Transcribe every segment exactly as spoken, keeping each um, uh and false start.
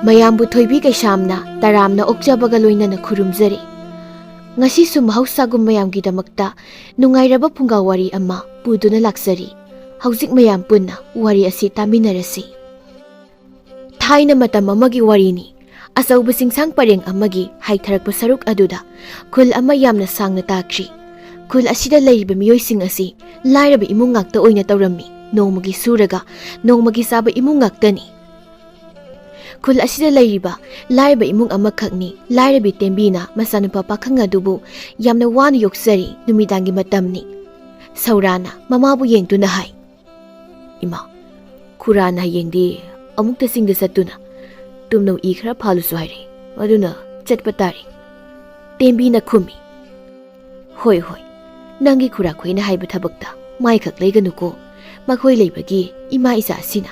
ꯃꯌꯥꯝꯕꯨ ꯊꯣꯏꯕꯤ ꯀꯩꯁꯥꯝꯅ ꯇꯔꯥꯝꯅ ꯑꯣꯛꯆꯕꯒ ꯂꯣꯏꯅꯅ ꯈꯨꯔꯨꯝꯖꯔꯤ꯫ ꯉꯁꯤꯁꯨ ꯃꯍꯧꯁꯥꯒꯨꯝ ꯃꯌꯥꯝꯒꯤꯗꯃꯛꯇ ꯅꯨꯡꯉꯥꯏꯔꯕ ꯐꯨꯡꯒꯥ ꯋꯥꯔꯤ ꯑꯃ ꯄꯨꯗꯨꯅ ꯂꯥꯛꯆꯔꯤ꯫ ꯍꯧꯖꯤꯛ ꯃꯌꯥꯝ ꯄꯨꯟꯅ ꯋꯥꯔꯤ ꯑꯁꯤ ꯇꯥꯃꯤꯟꯅꯔꯁꯤ꯫ ꯊꯥꯏꯅ ꯃꯇꯝ ꯑꯃꯒꯤ ꯋꯥꯔꯤꯅꯤ꯫ ꯑꯆꯧꯕ ꯆꯤꯡꯁꯥꯡ ꯄꯔꯦꯡ ꯑꯃꯒꯤ ꯍꯥꯏꯊꯔꯛꯄ ꯁꯔꯨꯛ ꯑꯗꯨꯗ ꯈꯨꯜ ꯑꯃ ꯌꯥꯝꯅ ꯁꯥꯡꯅ ꯇꯥꯈ꯭ꯔꯤ꯫ ꯈꯨꯜ ꯑꯁꯤꯗ ꯂꯩꯔꯤꯕ ꯃꯤꯑꯣꯏꯁꯤꯡ ꯑꯁꯤ ꯂꯥꯏꯔꯕ ꯏꯃꯨꯡ ꯉꯥꯛꯇ ꯑꯣꯏꯅ ꯇꯧꯔꯝꯃꯤ꯫ ꯅꯣꯡꯃꯒꯤ ꯁꯨꯔꯒ ꯅꯣꯡꯃꯒꯤ ꯆꯥꯕ ꯏꯃꯨꯡ ꯉꯥꯛꯇꯅꯤ꯫ ꯈꯨꯜ ꯑꯁꯤꯗ ꯂꯩꯔꯤꯕ ꯂꯥꯏꯔꯕ ꯏꯃꯨꯡ ꯑꯃꯈꯛꯅꯤ꯫ ꯂꯥꯏꯔꯕꯤ ꯇꯦꯝꯕꯤꯅ ꯃꯆꯥꯅꯨꯄꯥ ꯄꯥꯈꯪ ꯑꯗꯨꯕꯨ ꯌꯥꯝꯅ ꯋꯥꯅ ꯌꯣꯛꯆꯔꯤ꯫ ꯅꯨꯃꯤꯗꯥꯡꯒꯤ ꯃꯇꯝꯅꯤ꯫ ꯁꯧꯔꯥꯅ ꯃꯃꯥꯕꯨ ꯌꯦꯡꯗꯨꯅ ꯍꯥꯏ, "ꯏꯃꯥ, ꯈꯨꯔꯥꯅ ꯍꯌꯦꯡꯗꯤ ꯑꯃꯨꯛꯇ ꯆꯤꯡꯗ ꯆꯠꯇꯨꯅ ꯇꯨꯝꯅꯧ ꯏ ꯈꯔ ꯐꯥꯜꯂꯨꯁꯨ ꯍꯥꯏꯔꯛꯏ꯫ ꯑꯗꯨꯅ ꯆꯠꯄ ꯇꯥꯔꯦ꯫" ꯇꯦꯝꯕꯤꯅ ꯈꯨꯝꯃꯤ, "ꯍꯣꯏ, ꯍꯣꯏ, ꯅꯪꯒꯤ ꯈꯨꯔꯥꯈꯣꯏꯅ ꯍꯥꯏꯕ ꯊꯕꯛꯇ ꯃꯥꯏꯈꯛ ꯂꯩꯒꯅꯨꯀꯣ꯫ ꯃꯈꯣꯏ ꯂꯩꯕꯒꯤ ꯏꯃꯥ ꯏꯆꯥ ꯑꯁꯤꯅ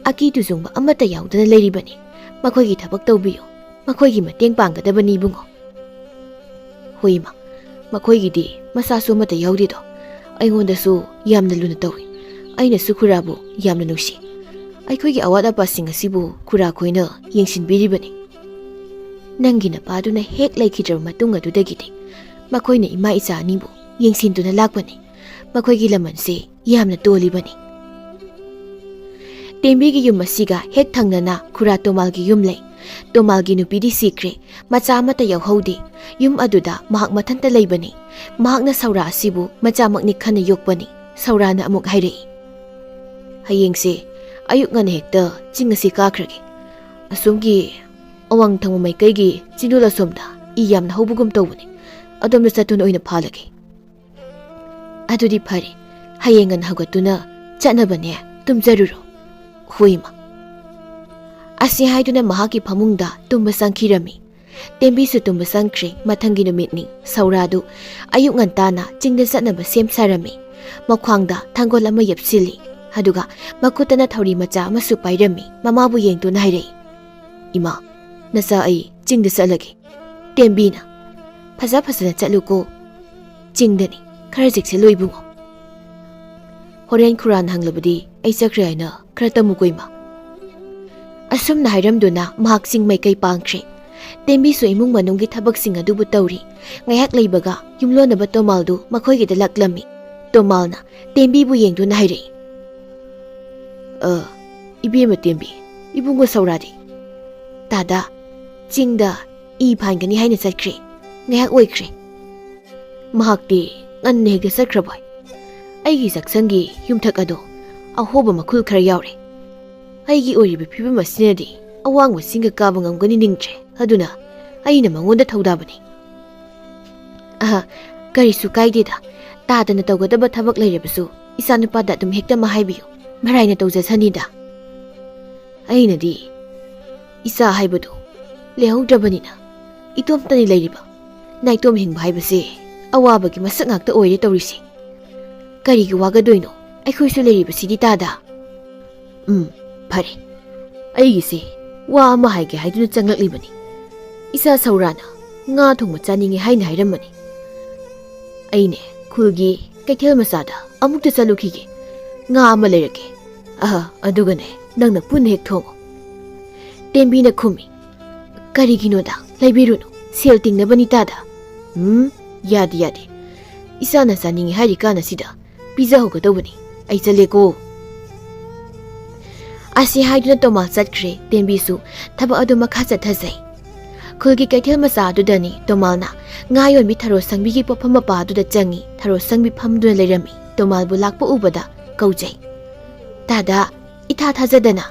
ꯑꯀꯤ ꯇꯨꯖꯨꯡꯕ ꯑꯃꯠꯇ ꯌꯥꯎꯗꯅ ꯂꯩꯔꯤꯕꯅꯤ꯫ ꯃꯈꯣꯏꯒꯤ ꯊꯕꯛ ꯇꯧꯕꯤꯌꯨ꯫ ꯃꯈꯣꯏꯒꯤ ꯃꯇꯦꯡ ꯄꯥꯡꯒꯗꯕꯅꯤ, ꯏꯕꯨꯡꯉꯣ꯫" "ꯍꯣꯏ, ꯏꯃꯥ, ꯃꯈꯣꯏꯒꯤꯗꯤ ꯃꯆꯥꯁꯨ ꯑꯃꯠꯇ ꯌꯥꯎꯗꯦꯗꯣ꯫ ꯑꯩꯉꯣꯟꯗꯁꯨ ꯌꯥꯝꯅ ꯂꯨꯅ ꯇꯧꯏ꯫ ꯑꯩꯅꯁꯨ ꯈꯨꯔꯥꯕꯨ ꯌꯥꯝꯅ ꯅꯨꯡꯁꯤ꯫ ꯑꯩꯈꯣꯏꯒꯤ ꯑꯋꯥꯠ ꯑꯄꯥꯁꯤꯡ ꯑꯁꯤꯕꯨ ꯈꯨꯔꯥꯈꯣꯏꯅ ꯌꯦꯡꯁꯤꯟꯕꯤꯔꯤꯕꯅꯤ꯫ ꯅꯪꯒꯤ ꯅꯄꯥꯗꯨꯅ ꯍꯦꯛ ꯂꯩꯈꯤꯗ꯭ꯔꯕ ꯃꯇꯨꯡ ꯑꯗꯨꯗꯒꯤꯗꯤ ꯃꯈꯣꯏꯅ ꯏꯃꯥ ꯏꯆꯥ ꯑꯅꯤꯕꯨ ꯌꯦꯡꯁꯤꯟꯗꯨꯅ ꯂꯥꯛꯄꯅꯤ꯫ ꯃꯈꯣꯏꯒꯤ ꯂꯃꯟꯁꯦ ꯌꯥꯝꯅ ꯇꯣꯜꯂꯤꯕꯅꯤ꯫" ꯇꯦꯝꯕꯤꯒꯤ ꯌꯨꯝ ꯑꯁꯤꯒ ꯍꯦꯛ ꯊꯪꯅꯅ ꯈꯨꯔꯥ ꯇꯣꯃꯥꯜꯒꯤ ꯌꯨꯝ ꯂꯩ꯫ ꯇꯣꯃꯥꯜꯒꯤ ꯅꯨꯄꯤꯗꯤ ꯁꯤꯈ꯭ꯔꯦ꯫ ꯃꯆꯥ ꯑꯃꯠꯇ ꯌꯥꯎꯍꯧꯗꯦ꯫ ꯌꯨꯝ ꯑꯗꯨꯗ ꯃꯍꯥꯛ ꯃꯊꯟꯇ ꯂꯩꯕꯅꯤ꯫ ꯃꯍꯥꯛꯅ ꯁꯧꯔꯥ ꯑꯁꯤꯕꯨ ꯃꯆꯥꯃꯛꯅꯤ ꯈꯟꯅ ꯌꯣꯛꯄꯅꯤ꯫ ꯁꯧꯔꯥꯅ ꯑꯃꯨꯛ ꯍꯥꯏꯔꯛꯏ, "ꯍꯌꯦꯡꯁꯦ ꯑꯌꯨꯛ ꯉꯟꯅ ꯍꯦꯛꯇ ꯆꯤꯡ ꯑꯁꯤ ꯀꯥꯈ꯭ꯔꯒꯦ꯫ ꯑꯁꯣꯝꯒꯤ ꯑꯋꯥꯡ ꯊꯪꯕ ꯃꯥꯏꯀꯩꯒꯤ ꯆꯤꯡꯗꯣꯜ ꯑꯁꯣꯝꯗ ꯏ ꯌꯥꯝꯅ ꯍꯧꯕꯒꯨꯝ ꯇꯧꯕꯅꯤ꯫ ꯑꯗꯣꯝꯗ ꯆꯠꯇꯨꯅ ꯑꯣꯏꯅ ꯐꯥꯜꯂꯒꯦ꯫" "ꯑꯗꯨꯗꯤ ꯐꯔꯦ, ꯍꯌꯦꯡ ꯉꯟꯅ ꯍꯧꯒꯠꯇꯨꯅ ꯆꯠꯅꯕꯅꯦ, ꯇꯨꯝꯖꯔꯨꯔꯣ꯫" "ꯍꯣꯏ, ꯏꯃꯥ꯫" ꯑꯁꯤ ꯍꯥꯏꯗꯨꯅ ꯃꯍꯥꯛꯀꯤ ꯐꯃꯨꯡꯗ ꯇꯨꯝꯕ ꯆꯪꯈꯤꯔꯝꯃꯤ꯫ ꯇꯦꯝꯕꯤꯁꯨ ꯇꯨꯝꯕ ꯆꯪꯈ꯭ꯔꯦ꯫ ꯃꯊꯪꯒꯤ ꯅꯨꯃꯤꯠꯅꯤ꯫ ꯁꯧꯔꯥꯗꯨ ꯑꯌꯨꯛ ꯉꯟꯇꯥꯅ ꯆꯤꯡꯗ ꯆꯠꯅꯕ ꯁꯦꯝ ꯁꯥꯔꯝꯃꯤ꯫ ꯃꯈ꯭ꯋꯥꯡꯗ ꯊꯥꯡꯒꯣꯜ ꯑꯃ ꯌꯦꯞꯁꯤꯜꯂꯤ꯫ ꯑꯗꯨꯒ ꯃꯈꯨꯠꯇꯅ ꯊꯧꯔꯤ ꯃꯆꯥ ꯑꯃꯁꯨ ꯄꯥꯏꯔꯝꯃꯤ꯫ ꯃꯃꯥꯕꯨ ꯌꯦꯡꯗꯨꯅ ꯍꯥꯏꯔꯛꯏ, "ꯏꯃꯥ, ꯅꯆꯥ, ꯑꯩ ꯆꯤꯡꯗ ꯆꯠꯂꯒꯦ꯫" ꯇꯦꯝꯕꯤꯅ, "ꯐꯖ ꯐꯖꯅ ꯆꯠꯂꯨꯀꯣ꯫" "ꯆꯤꯡꯗꯅꯤ, ꯈꯔ ꯆꯦꯛꯁꯤꯜꯂꯨ, ꯏꯕꯨꯡꯉꯣ꯫ ꯍꯣꯔꯦꯟ ꯈꯨꯔꯥꯟ ꯍꯪꯂꯕꯗꯤ ꯑꯩ ꯆꯠꯈ꯭ꯔꯦ ꯍꯥꯏꯅ ꯈꯔ ꯇꯝꯃꯨꯀꯣ, ꯏꯃꯥ꯫" ꯑꯁꯨꯝꯅ ꯍꯥꯏꯔꯝꯗꯨꯅ ꯃꯍꯥꯛ ꯆꯤꯡ ꯃꯥꯏꯀꯩ ꯄꯥꯡꯈ꯭ꯔꯦ꯫ ꯇꯦꯝꯕꯤꯁꯨ ꯏꯃꯨꯡ ꯃꯅꯨꯡꯒꯤ ꯊꯕꯛꯁꯤꯡ ꯑꯗꯨꯕꯨ ꯇꯧꯔꯤ꯫ ꯉꯥꯏꯍꯥꯛ ꯂꯩꯕꯒ ꯌꯨꯝꯂꯣꯟꯅꯕ ꯇꯣꯃꯥꯜꯗꯨ ꯃꯈꯣꯏꯒꯤꯗ ꯂꯥꯛꯂꯝꯃꯤ꯫ ꯇꯣꯃꯥꯜꯅ ꯇꯦꯝꯕꯤꯕꯨ ꯌꯦꯡꯗꯨꯅ ꯍꯥꯏꯔꯛꯏ, "ꯑ, ꯏꯕꯦꯝꯃ ꯇꯦꯝꯕꯤ, ꯏꯕꯨꯡꯉꯣ ꯁꯧꯔꯥꯗꯤ?" "ꯇꯥꯗꯥ, ꯆꯤꯡꯗ ꯏ ꯐꯥꯟꯒꯅꯤ ꯍꯥꯏꯅ ꯆꯠꯈ꯭ꯔꯦ꯫ ꯉꯥꯏꯍꯥꯛ ꯑꯣꯏꯈ꯭ꯔꯦ꯫" "ꯃꯍꯥꯛꯇꯤ ꯉꯟꯅ ꯍꯦꯛꯇ ꯆꯠꯈ꯭ꯔꯕꯣꯏ? ꯑꯩꯒꯤ ꯆꯥꯛꯁꯪꯒꯤ ꯌꯨꯝꯊꯛ ꯑꯗꯣ ꯑꯍꯣꯕ ꯃꯈꯨꯜ ꯈꯔ ꯌꯥꯎꯔꯦ꯫ ꯑꯩꯒꯤ ꯑꯣꯏꯔꯤꯕ ꯐꯤꯕꯝ ꯑꯁꯤꯅꯗꯤ ꯑꯋꯥꯡꯕ ꯆꯤꯡꯒ ꯀꯥꯕ ꯉꯝꯒꯅꯤ ꯅꯤꯡꯗ꯭ꯔꯦ꯫ ꯑꯗꯨꯅ ꯑꯩꯅ ꯃꯉꯣꯟꯗ ꯊꯧꯗꯥꯕꯅꯤ꯫" "ꯑꯍ, ꯀꯔꯤꯁꯨ ꯀꯥꯏꯗꯦꯗ꯫ ꯇꯥꯗꯅ ꯇꯧꯒꯗꯕ ꯊꯕꯛ ꯂꯩꯔꯕꯁꯨ ꯏꯆꯥꯅꯨꯄꯥꯗ ꯑꯗꯨꯝ ꯍꯦꯛꯇꯃꯛ ꯍꯥꯏꯕꯤꯌꯨ꯫ ꯃꯔꯥꯏꯅ ꯇꯧꯖꯁꯅꯤꯗ꯫" "ꯑꯩꯅꯗꯤ ꯏꯆꯥ ꯍꯥꯏꯕꯗꯨ ꯂꯩꯍꯧꯗ꯭ꯔꯕꯅꯤꯅ ꯏꯇꯣꯝꯇꯅꯤ ꯂꯩꯔꯤꯕ꯫ ꯅꯥꯏꯇꯣꯝ ꯍꯤꯡꯕ ꯍꯥꯏꯕꯁꯦ ꯑꯋꯥꯕꯒꯤ ꯃꯁꯛ ꯉꯥꯛꯇ ꯑꯣꯏꯔꯦ ꯇꯧꯔꯤꯁꯦ꯫ ꯀꯔꯤꯒꯤ ꯋꯥꯒꯗꯣꯏꯅꯣ? ꯑꯩꯈꯣꯏꯁꯨ ꯂꯩꯔꯤꯕꯁꯤꯗꯤ ꯇꯥꯗ꯫" "ꯎꯝ, ꯐꯔꯦ꯫ ꯑꯩꯒꯤꯁꯦ ꯋꯥ ꯑꯃ ꯍꯥꯏꯒꯦ ꯍꯥꯏꯗꯨꯅ ꯆꯪꯂꯛꯂꯤꯕꯅꯤ꯫ ꯏꯆꯥ ꯁꯧꯔꯥꯅ ꯉꯥ ꯊꯣꯡꯕ ꯆꯥꯅꯤꯡꯉꯤ ꯍꯥꯏꯅ ꯍꯥꯏꯔꯝꯕꯅꯤ꯫ ꯑꯩꯅꯦ ꯈꯨꯜꯒꯤ ꯀꯩꯊꯦꯜ ꯃꯆꯥꯗ ꯑꯃꯨꯛꯇ ꯆꯠꯂꯨꯈꯤꯒꯦ꯫ ꯉꯥ ꯑꯃ ꯂꯩꯔꯛꯀꯦ꯫ ꯑꯍ, ꯑꯗꯨꯒꯅꯦ, ꯅꯪꯅ ꯄꯨꯟꯅ ꯍꯦꯛ ꯊꯣꯡꯉꯨ꯫" ꯇꯦꯝꯕꯤꯅ ꯈꯨꯝꯃꯤ, "ꯀꯔꯤꯒꯤꯅꯣꯗ? ꯂꯩꯕꯤꯔꯨꯅꯨ, ꯁꯦꯜ ꯇꯤꯡꯅꯕꯅꯤ ꯇꯥꯗ꯫" "ꯎꯝ, ꯌꯥꯗꯦ, ꯌꯥꯗꯦ꯫ ꯏꯆꯥꯅ ꯆꯥꯅꯤꯡꯉꯤ ꯍꯥꯏꯔꯤ ꯀꯥꯟ ꯑꯁꯤꯗ ꯄꯤꯖꯍꯧꯒꯗꯧꯕꯅꯤ꯫ ꯑꯩ ꯆꯠꯂꯦꯀꯣ꯫" ꯑꯁꯤ ꯍꯥꯏꯗꯨꯅ ꯇꯣꯃꯥ ꯆꯠꯈ꯭ꯔꯦ꯫ ꯇꯦꯝꯕꯤꯁꯨ ꯊꯕꯛ ꯑꯗꯨ ꯃꯈꯥ ꯆꯠꯊꯖꯩ꯫ ꯈꯨꯜꯒꯤ ꯀꯩꯊꯦꯜ ꯃꯆꯥ ꯑꯗꯨꯗꯅꯤ ꯇꯣꯃꯥꯜꯅ ꯉꯥ ꯌꯣꯟꯕꯤ ꯊꯔꯣ ꯁꯪꯕꯤꯒꯤ ꯄꯣꯠꯐꯝ ꯃꯄꯥ ꯑꯗꯨꯗ ꯆꯪꯉꯤ꯫ ꯊꯔꯣ ꯁꯪꯕꯤ ꯐꯝꯗꯨꯅ ꯂꯩꯔꯝꯃꯤ꯫ ꯇꯣꯃꯥꯜꯕꯨ ꯂꯥꯛꯄ ꯎꯕꯗ ꯀꯧꯖꯩ, "ꯇꯥꯗ, ꯏꯊꯥ ꯊꯥꯖꯗꯅ꯫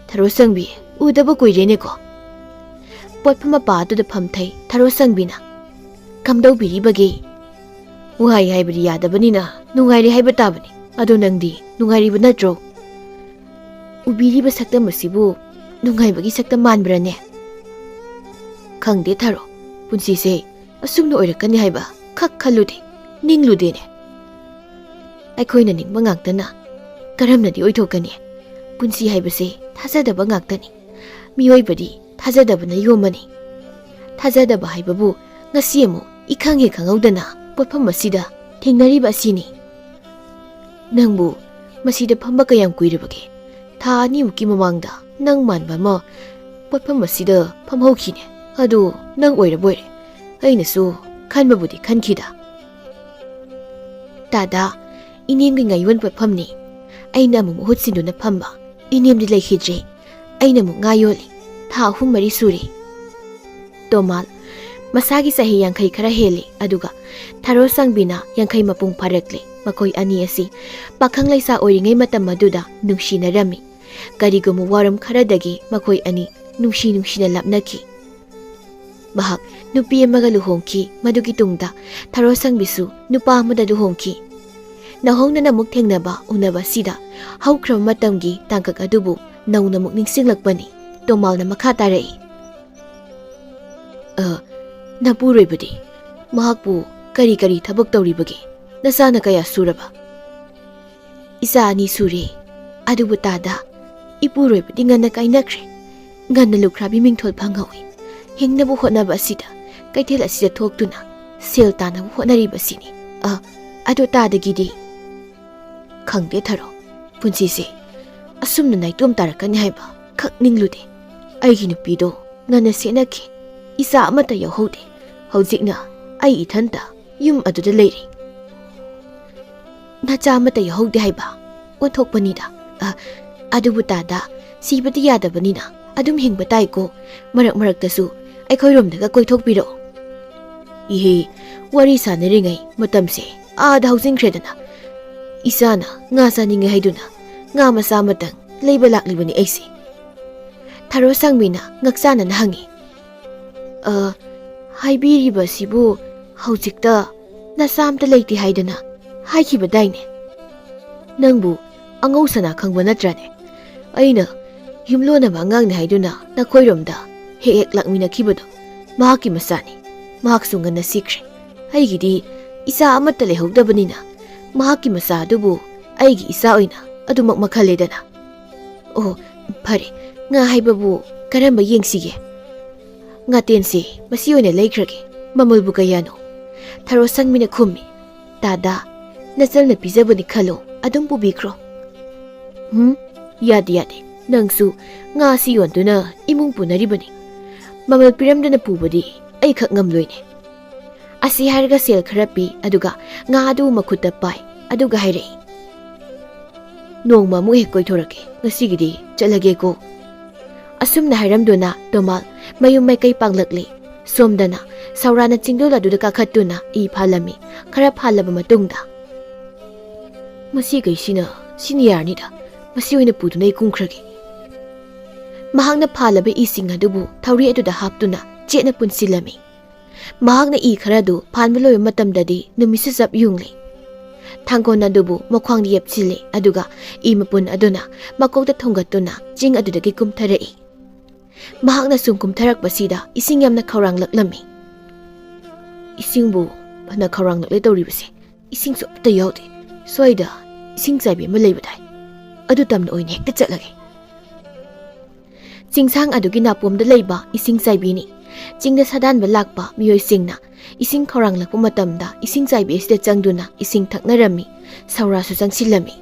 ꯊꯔꯣ ꯁꯪꯕꯤ, ꯎꯗꯕ ꯀꯨꯏꯔꯦꯅꯦꯀꯣ꯫" ꯄꯣꯠꯐꯝ ꯃꯄꯥ ꯑꯗꯨꯗ ꯐꯝꯊꯩ ꯊꯔꯣ ꯁꯪꯕꯤꯅ꯫ "ꯀꯝꯗꯧꯕꯤꯔꯤꯕꯒꯦ?" "ꯋꯥꯏ ꯍꯥꯏꯕꯗꯤ ꯌꯥꯗꯕꯅꯤꯅ ꯅꯨꯡꯉꯥꯏꯔꯤ ꯍꯥꯏꯕ ꯇꯥꯕꯅꯤ꯫ ꯑꯗꯣ ꯅꯪꯗꯤ ꯅꯨꯡꯉꯥꯏꯔꯤꯕ ꯅꯠꯇ꯭ꯔꯣ? ꯎꯕꯤꯔꯤꯕ ꯁꯛꯇꯝ ꯑꯁꯤꯕꯨ ꯅꯨꯡꯉꯥꯏꯕꯒꯤ ꯁꯛꯇꯝ ꯃꯥꯟꯕ꯭ꯔꯅꯦ? ꯈꯪꯗꯦ ꯊꯔꯣ, ꯄꯨꯟꯁꯤꯁꯦ ꯑꯁꯨꯝꯅ ꯑꯣꯏꯔꯛꯀꯅꯤ ꯍꯥꯏꯕ ꯈꯛ ꯈꯜꯂꯨꯗꯦ, ꯅꯤꯡꯂꯨꯗꯦꯅꯦ꯫ ꯑꯩꯈꯣꯏꯅ ꯅꯤꯡꯕ ꯉꯥꯛꯇꯅ ꯀꯔꯝꯅꯗꯤ ꯑꯣꯏꯊꯣꯛꯀꯅꯤ? ꯄꯨꯟꯁꯤ ꯍꯥꯏꯕꯁꯦ ꯊꯥꯖꯗꯕ ꯉꯥꯛꯇꯅꯤ꯫ ꯃꯤꯑꯣꯏꯕꯗꯤ ꯊꯥꯖꯗꯕꯅ ꯌꯣꯝꯃꯅꯤ꯫ ꯊꯥꯖꯗꯕ ꯍꯥꯏꯕꯕꯨ ꯉꯁꯤ ꯑꯃꯨꯛ ꯏꯈꯪ ꯍꯦꯛ ꯈꯪꯍꯧꯗꯅ ꯄꯣꯠꯐꯝ ꯑꯁꯤꯗ ꯊꯦꯡꯅꯔꯤꯕ ꯑꯁꯤꯅꯤ꯫" "ꯅꯪꯕꯨ ꯃꯁꯤꯗ ꯐꯝꯕ ꯀꯌꯥꯝ ꯀꯨꯏꯔꯕꯒꯦ?" "ꯊꯥ ꯑꯅꯤꯃꯨꯛꯀꯤ ꯃꯃꯥꯡꯗ ꯅꯪ ꯃꯥꯟꯕ ꯑꯃ ꯄꯣꯠꯐꯝ ꯑꯁꯤꯗ ꯐꯝꯍꯧꯈꯤꯅꯦ꯫ ꯑꯗꯨ ꯅꯪ ꯑꯣꯏꯔꯕꯣꯏꯔꯦ꯫ ꯑꯩꯅꯁꯨ ꯈꯟꯕꯕꯨꯗꯤ ꯈꯟꯈꯤꯗ꯫ ꯇꯥꯗ, ꯏꯅꯦꯝꯒꯤ ꯉꯥꯌꯣꯟ ꯄꯣꯠꯐꯝꯅꯤ꯫ ꯑꯩꯅ ꯑꯃꯨꯛ ꯃꯍꯨꯠ ꯁꯤꯟꯗꯨꯅ ꯐꯝꯕ꯫ ꯏꯅꯦꯝꯗꯤ ꯂꯩꯈꯤꯗ꯭ꯔꯦ꯫ ꯑꯩꯅ ꯑꯃꯨꯛ ꯉꯥ ꯌꯣꯜꯂꯤ꯫ ꯊꯥ ꯑꯍꯨꯝ ꯃꯔꯤ ꯁꯨꯔꯦ꯫ ꯇꯣꯃꯥꯜ, ꯃꯁꯥꯒꯤ ꯆꯍꯤ ꯌꯥꯡꯈꯩ ꯈꯔ ꯍꯦꯜꯂꯤ, ꯑꯗꯨꯒ ꯊꯔꯣ ꯁꯪꯕꯤꯅ ꯌꯥꯡꯈꯩ ꯃꯄꯨꯡ ꯐꯥꯔꯛꯂꯤ꯫ ꯃꯈꯣꯏ ꯑꯅꯤ ꯑꯁꯤ ꯄꯥꯈꯪ ꯂꯩꯁꯥ ꯑꯣꯏꯔꯤꯉꯩ ꯃꯇꯝ ꯑꯗꯨꯗ ꯅꯨꯡꯁꯤꯅꯔꯝꯃꯤ꯫ ꯀꯔꯤꯒꯨꯝꯕ ꯋꯥꯔꯝ ꯈꯔꯗꯒꯤ ꯃꯈꯣꯏ ꯑꯅꯤ ꯅꯨꯡꯁꯤ ꯅꯨꯡꯁꯤꯅ ꯂꯥꯞꯅꯈꯤ꯫ ꯃꯍꯥꯛ ꯅꯨꯄꯤ ꯑꯃꯒ ꯂꯨꯍꯣꯡꯈꯤ꯫ ꯃꯗꯨꯒꯤ ꯇꯨꯡꯗ ꯊꯔꯣ ꯁꯪꯕꯤꯁꯨ ꯅꯨꯄꯥ ꯑꯃꯗ ꯂꯨꯍꯣꯡꯈꯤ꯫ ꯅꯧꯍꯧꯅꯅ ꯑꯃꯨꯛ ꯊꯦꯡꯅꯕ ꯎꯅꯕ ꯑꯁꯤꯗ ꯍꯧꯈ꯭ꯔꯕ ꯃꯇꯝꯒꯤ ꯇꯥꯡꯀꯛ ꯑꯗꯨꯕꯨ ꯅꯧꯅ ꯑꯃꯨꯛ ꯅꯤꯡꯁꯤꯡꯂꯛꯄꯅꯤ꯫ ꯇꯣꯃꯥꯜꯅ ꯃꯈꯥ ꯇꯥꯔꯛꯏ꯫ "ꯑ, ꯅꯄꯨꯔꯣꯏꯕꯗꯤ? ꯃꯍꯥꯛꯄꯨ ꯀꯔꯤ ꯀꯔꯤ ꯊꯕꯛ ꯇꯧꯔꯤꯕꯒꯦ? ꯅꯆꯥꯅ ꯀꯌꯥ ꯁꯨꯔꯕ?" "ꯏꯆꯥ ꯑꯅꯤ ꯁꯨꯔꯦ꯫ ꯑꯗꯨꯕꯨ ꯇꯥꯗ, ꯏꯄꯨꯔꯣꯏꯕꯗꯤ ꯉꯟꯅ ꯀꯥꯏꯅꯈ꯭ꯔꯦ꯫ ꯉꯟꯅ ꯂꯨꯈ꯭ꯔꯥꯕꯤ ꯃꯤꯡꯊꯣꯜ ꯐꯪꯍꯧꯏ꯫ ꯍꯤꯡꯅꯕ ꯍꯣꯠꯅꯕ ꯑꯁꯤꯗ ꯀꯩꯊꯦꯜ ꯑꯁꯤꯗ ꯊꯣꯛꯇꯨꯅ ꯁꯦꯜ ꯇꯥꯟꯅꯕ ꯍꯣꯠꯅꯔꯤꯕꯁꯤꯅꯤ꯫ ꯑ, ꯑꯗꯣ ꯇꯥꯗꯒꯤꯗꯤ?" "ꯈꯪꯗꯦ ꯊꯔꯣ, ꯄꯨꯟꯁꯤꯁꯦ ꯑꯁꯨꯝꯅ ꯅꯥꯏꯇꯣꯝ ꯇꯥꯔꯛꯀꯅꯤ ꯍꯥꯏꯕ ꯈꯛ ꯅꯤꯡꯂꯨꯗꯦ꯫ ꯑꯩꯒꯤ ꯅꯨꯄꯤꯗꯣ ꯉꯟꯅ ꯁꯦꯠꯅꯈꯤ꯫ ꯏꯆꯥ ꯑꯃꯠꯇ ꯌꯥꯎꯍꯧꯗꯦ꯫ ꯍꯧꯖꯤꯛꯅ ꯑꯩ ꯏꯊꯟꯇ ꯌꯨꯝ ꯑꯗꯨꯗ ꯂꯩꯔꯤ꯫" "ꯅꯆꯥ ꯑꯃꯠꯇ ꯌꯥꯎꯍꯧꯗꯦ ꯍꯥꯏꯕ? ꯑꯣꯟꯊꯣꯛꯄꯅꯤꯗ꯫ ꯑ, ꯑꯗꯨꯕꯨ ꯇꯥꯗ, ꯁꯤꯕꯗꯤ ꯌꯥꯗꯕꯅꯤꯅ ꯑꯗꯨꯝ ꯍꯤꯡꯕ ꯇꯥꯏꯀꯣ꯫ ꯃꯔꯛ ꯃꯔꯛꯇꯁꯨ ꯑꯩꯈꯣꯏꯔꯣꯝꯗꯒ ꯀꯣꯏꯊꯣꯛꯄꯤꯔꯛꯑꯣ꯫" "ꯏꯍꯦ, ꯋꯥꯔꯤ ꯁꯥꯟꯅꯔꯤꯉꯩ ꯃꯇꯝꯁꯦ ꯑꯥꯗ ꯍꯧꯖꯤꯟꯈ꯭ꯔꯦꯗꯅ꯫ ꯏꯆꯥꯅ ꯉꯥ ꯆꯥꯅꯤꯡꯉꯦ ꯍꯥꯏꯗꯨꯅ ꯉꯥ ꯃꯆꯥ ꯑꯃꯇꯪ ꯂꯩꯕ ꯂꯥꯛꯂꯤꯕꯅꯤ ꯑꯩꯁꯦ꯫" ꯊꯔꯣ ꯁꯪꯕꯤꯅ ꯉꯛꯆꯥꯅꯅ ꯍꯪꯉꯤ꯫ "ꯑ, ꯍꯥꯏꯕꯤꯔꯤꯕꯁꯤꯕꯨ ꯍꯧꯖꯤꯛꯇ ꯅꯆꯥ ꯑꯝꯇ ꯂꯩꯇꯦ ꯍꯥꯏꯗꯅ ꯍꯥꯏꯈꯤꯕꯗꯥꯏꯅꯦ? ꯅꯪꯕꯨ ꯑꯉꯧ ꯁꯅꯥ ꯈꯪꯕ ꯅꯠꯇ꯭ꯔꯅꯦ? ꯑꯩꯅ ꯌꯨꯝꯂꯣꯟꯅꯕ ꯑꯉꯥꯡꯅꯤ ꯍꯥꯏꯗꯨꯅ ꯅꯈꯣꯏꯔꯣꯝꯗ ꯍꯦꯛ ꯍꯦꯛ ꯂꯥꯛꯃꯤꯟꯅꯈꯤꯕꯗꯣ ꯃꯍꯥꯛꯀꯤ ꯃꯆꯥꯅꯤ꯫ ꯃꯍꯥꯛꯁꯨ ꯉꯟꯅ ꯁꯤꯈ꯭ꯔꯦ꯫ ꯑꯩꯒꯤꯗꯤ ꯏꯆꯥ ꯑꯃꯠꯇ ꯂꯩꯍꯧꯗꯕꯅꯤꯅ ꯃꯍꯥꯛꯀꯤ ꯃꯆꯥ ꯑꯗꯨꯕꯨ ꯑꯩꯒꯤ ꯏꯆꯥ ꯑꯣꯏꯅ ꯑꯗꯨꯃꯛ ꯃꯈꯜꯂꯦꯗꯅ꯫" "ꯑꯣ, ꯐꯔꯦ, ꯉꯥ ꯍꯥꯏꯕꯕꯨ ꯀꯔꯝꯕ ꯌꯦꯡꯁꯤꯒꯦ?" "ꯉꯥꯇꯦꯟꯁꯦ ꯃꯁꯤ ꯑꯣꯏꯅ ꯂꯩꯈ꯭ꯔꯒꯦ꯫ ꯃꯃꯜꯕꯨ ꯀꯌꯥꯅꯣ?" ꯊꯔꯣ ꯁꯪꯕꯤꯅ ꯈꯨꯝꯃꯤ꯫ "ꯇꯥꯗ, ꯅꯆꯜꯅ ꯄꯤꯖꯕꯅꯤ ꯈꯜꯂꯣ, ꯑꯗꯨꯝ ꯄꯨꯕꯤꯈ꯭ꯔꯣ꯫" "ꯎꯝ, ꯌꯥꯗꯦ, ꯌꯥꯗꯦ꯫ "ꯅꯪꯁꯨ ꯉꯥꯁꯤ ꯌꯣꯟꯗꯨꯅ ꯏꯃꯨꯡ ꯄꯨꯅꯔꯤꯕꯅꯤ꯫ ꯃꯃꯜ ꯄꯤꯔꯝꯗꯅ ꯄꯨꯕꯗꯤ ꯑꯩꯈꯛ ꯉꯝꯂꯣꯏꯅꯦ"꯫ ꯑꯁꯤ ꯍꯥꯏꯔꯒ ꯁꯦꯜ ꯈꯔ ꯄꯤ, ꯑꯗꯨꯒ ꯉꯥ ꯑꯗꯨ ꯃꯈꯨꯠꯇ ꯄꯥꯏ, ꯑꯗꯨꯒ ꯍꯥꯏꯔꯛꯏ, "ꯅꯣꯡꯃ ꯑꯃꯨꯛ ꯍꯦꯛ ꯀꯣꯏꯊꯣꯔꯛꯀꯦ, ꯉꯁꯤꯒꯤꯗꯤ ꯆꯠꯂꯒꯦꯀꯣ"꯫ ꯑꯁꯨꯝꯅ ꯍꯥꯏꯔꯝꯗꯨꯅ ꯇꯣꯃꯥꯜ ꯃꯌꯨꯝ ꯃꯥꯏꯀꯩ ꯄꯥꯡꯂꯛꯂꯤ꯫ ꯁꯣꯝꯗꯅ ꯁꯧꯔꯥꯅ ꯆꯤꯡꯗꯣꯜ ꯑꯗꯨꯗ ꯀꯥꯈꯠꯇꯨꯅ ꯏ ꯐꯥꯜꯂꯝꯃꯤ꯫ ꯈꯔ ꯐꯥꯜꯂꯕ ꯃꯇꯨꯡꯗ, "ꯃꯁꯤꯈꯩꯁꯤꯅ ꯁꯤꯅ ꯌꯥꯔꯅꯤꯗ, ꯃꯁꯤ ꯑꯣꯏꯅ ꯄꯨꯗꯨꯅ ꯑꯩ ꯀꯨꯝꯈ꯭ꯔꯒꯦ"꯫ ꯃꯍꯥꯛꯅ ꯐꯥꯜꯂꯕ ꯏꯁꯤꯡ ꯑꯗꯨꯕꯨ ꯊꯧꯔꯤ ꯑꯗꯨꯗ ꯍꯥꯞꯇꯨꯅ ꯆꯦꯠꯅ ꯄꯨꯟꯁꯤꯜꯂꯝꯃꯤ꯫ ꯃꯍꯥꯛꯅ ꯏ ꯈꯔ ꯑꯗꯨ ꯐꯥꯟꯕ ꯂꯣꯏꯕ ꯃꯇꯝꯗꯗꯤ ꯅꯨꯃꯤꯠꯁꯨ ꯆꯞ ꯌꯨꯡꯂꯤ꯫ ꯊꯥꯡꯒꯣꯟ ꯑꯗꯨꯕꯨ ꯃꯈ꯭ꯋꯥꯡꯗ ꯌꯦꯞꯁꯤꯜꯂꯤ, ꯑꯗꯨꯒ ꯏ ꯃꯄꯨꯟ ꯑꯗꯨꯅ ꯃꯀꯣꯛꯇ ꯊꯣꯡꯒꯠꯇꯨꯅ ꯆꯤꯡ ꯑꯗꯨꯗꯒꯤ ꯀꯨꯝꯊꯔꯛꯏ꯫ ꯃꯍꯥꯛꯅ ꯁꯨꯝ ꯀꯨꯝꯊꯔꯛꯄꯁꯤꯗ ꯏꯁꯤꯡ ꯌꯥꯝꯅ ꯈꯧꯔꯥꯡꯂꯛꯂꯝꯃꯤ꯫ "ꯏꯁꯤꯡꯕꯨ ꯐꯅ ꯈꯧꯔꯥꯡꯂꯛꯂꯦ ꯇꯧꯔꯤꯕꯁꯦ, ꯏꯁꯤꯡꯁꯨ ꯑꯃꯠꯇ ꯌꯥꯎꯗꯦ꯫ ꯁ꯭ꯋꯥꯏꯗ ꯏꯁꯤꯡ ꯆꯥꯏꯕꯤ ꯑꯃ ꯂꯩꯕꯗꯥꯏ? ꯑꯗꯨ ꯇꯝꯅ ꯑꯣꯏꯅ ꯍꯦꯛꯇ ꯆꯠꯂꯒꯦ"꯫ ꯆꯤꯡꯁꯥꯡ ꯑꯗꯨꯒꯤ ꯅꯥꯄꯣꯝꯗ ꯂꯩꯕ ꯏꯁꯤꯡ ꯆꯥꯏꯕꯤꯅꯤ꯫ ꯆꯤꯡꯗ ꯁꯥꯗꯥꯟꯕ ꯂꯥꯛꯄ ꯃꯤꯑꯣꯏꯁꯤꯡꯅ ꯏꯁꯤꯡ ꯈꯧꯔꯥꯡꯂꯛꯄ ꯃꯇꯝꯗ ꯏꯁꯤꯡ ꯆꯥꯏꯕꯤ ꯑꯁꯤꯗ ꯆꯪꯗꯨꯅ ꯏꯁꯤꯡ ꯊꯛꯅꯔꯝꯃꯤ꯫ ꯁꯧꯔꯥꯁꯨ ꯆꯪꯁꯤꯜꯂꯝꯃꯤ꯫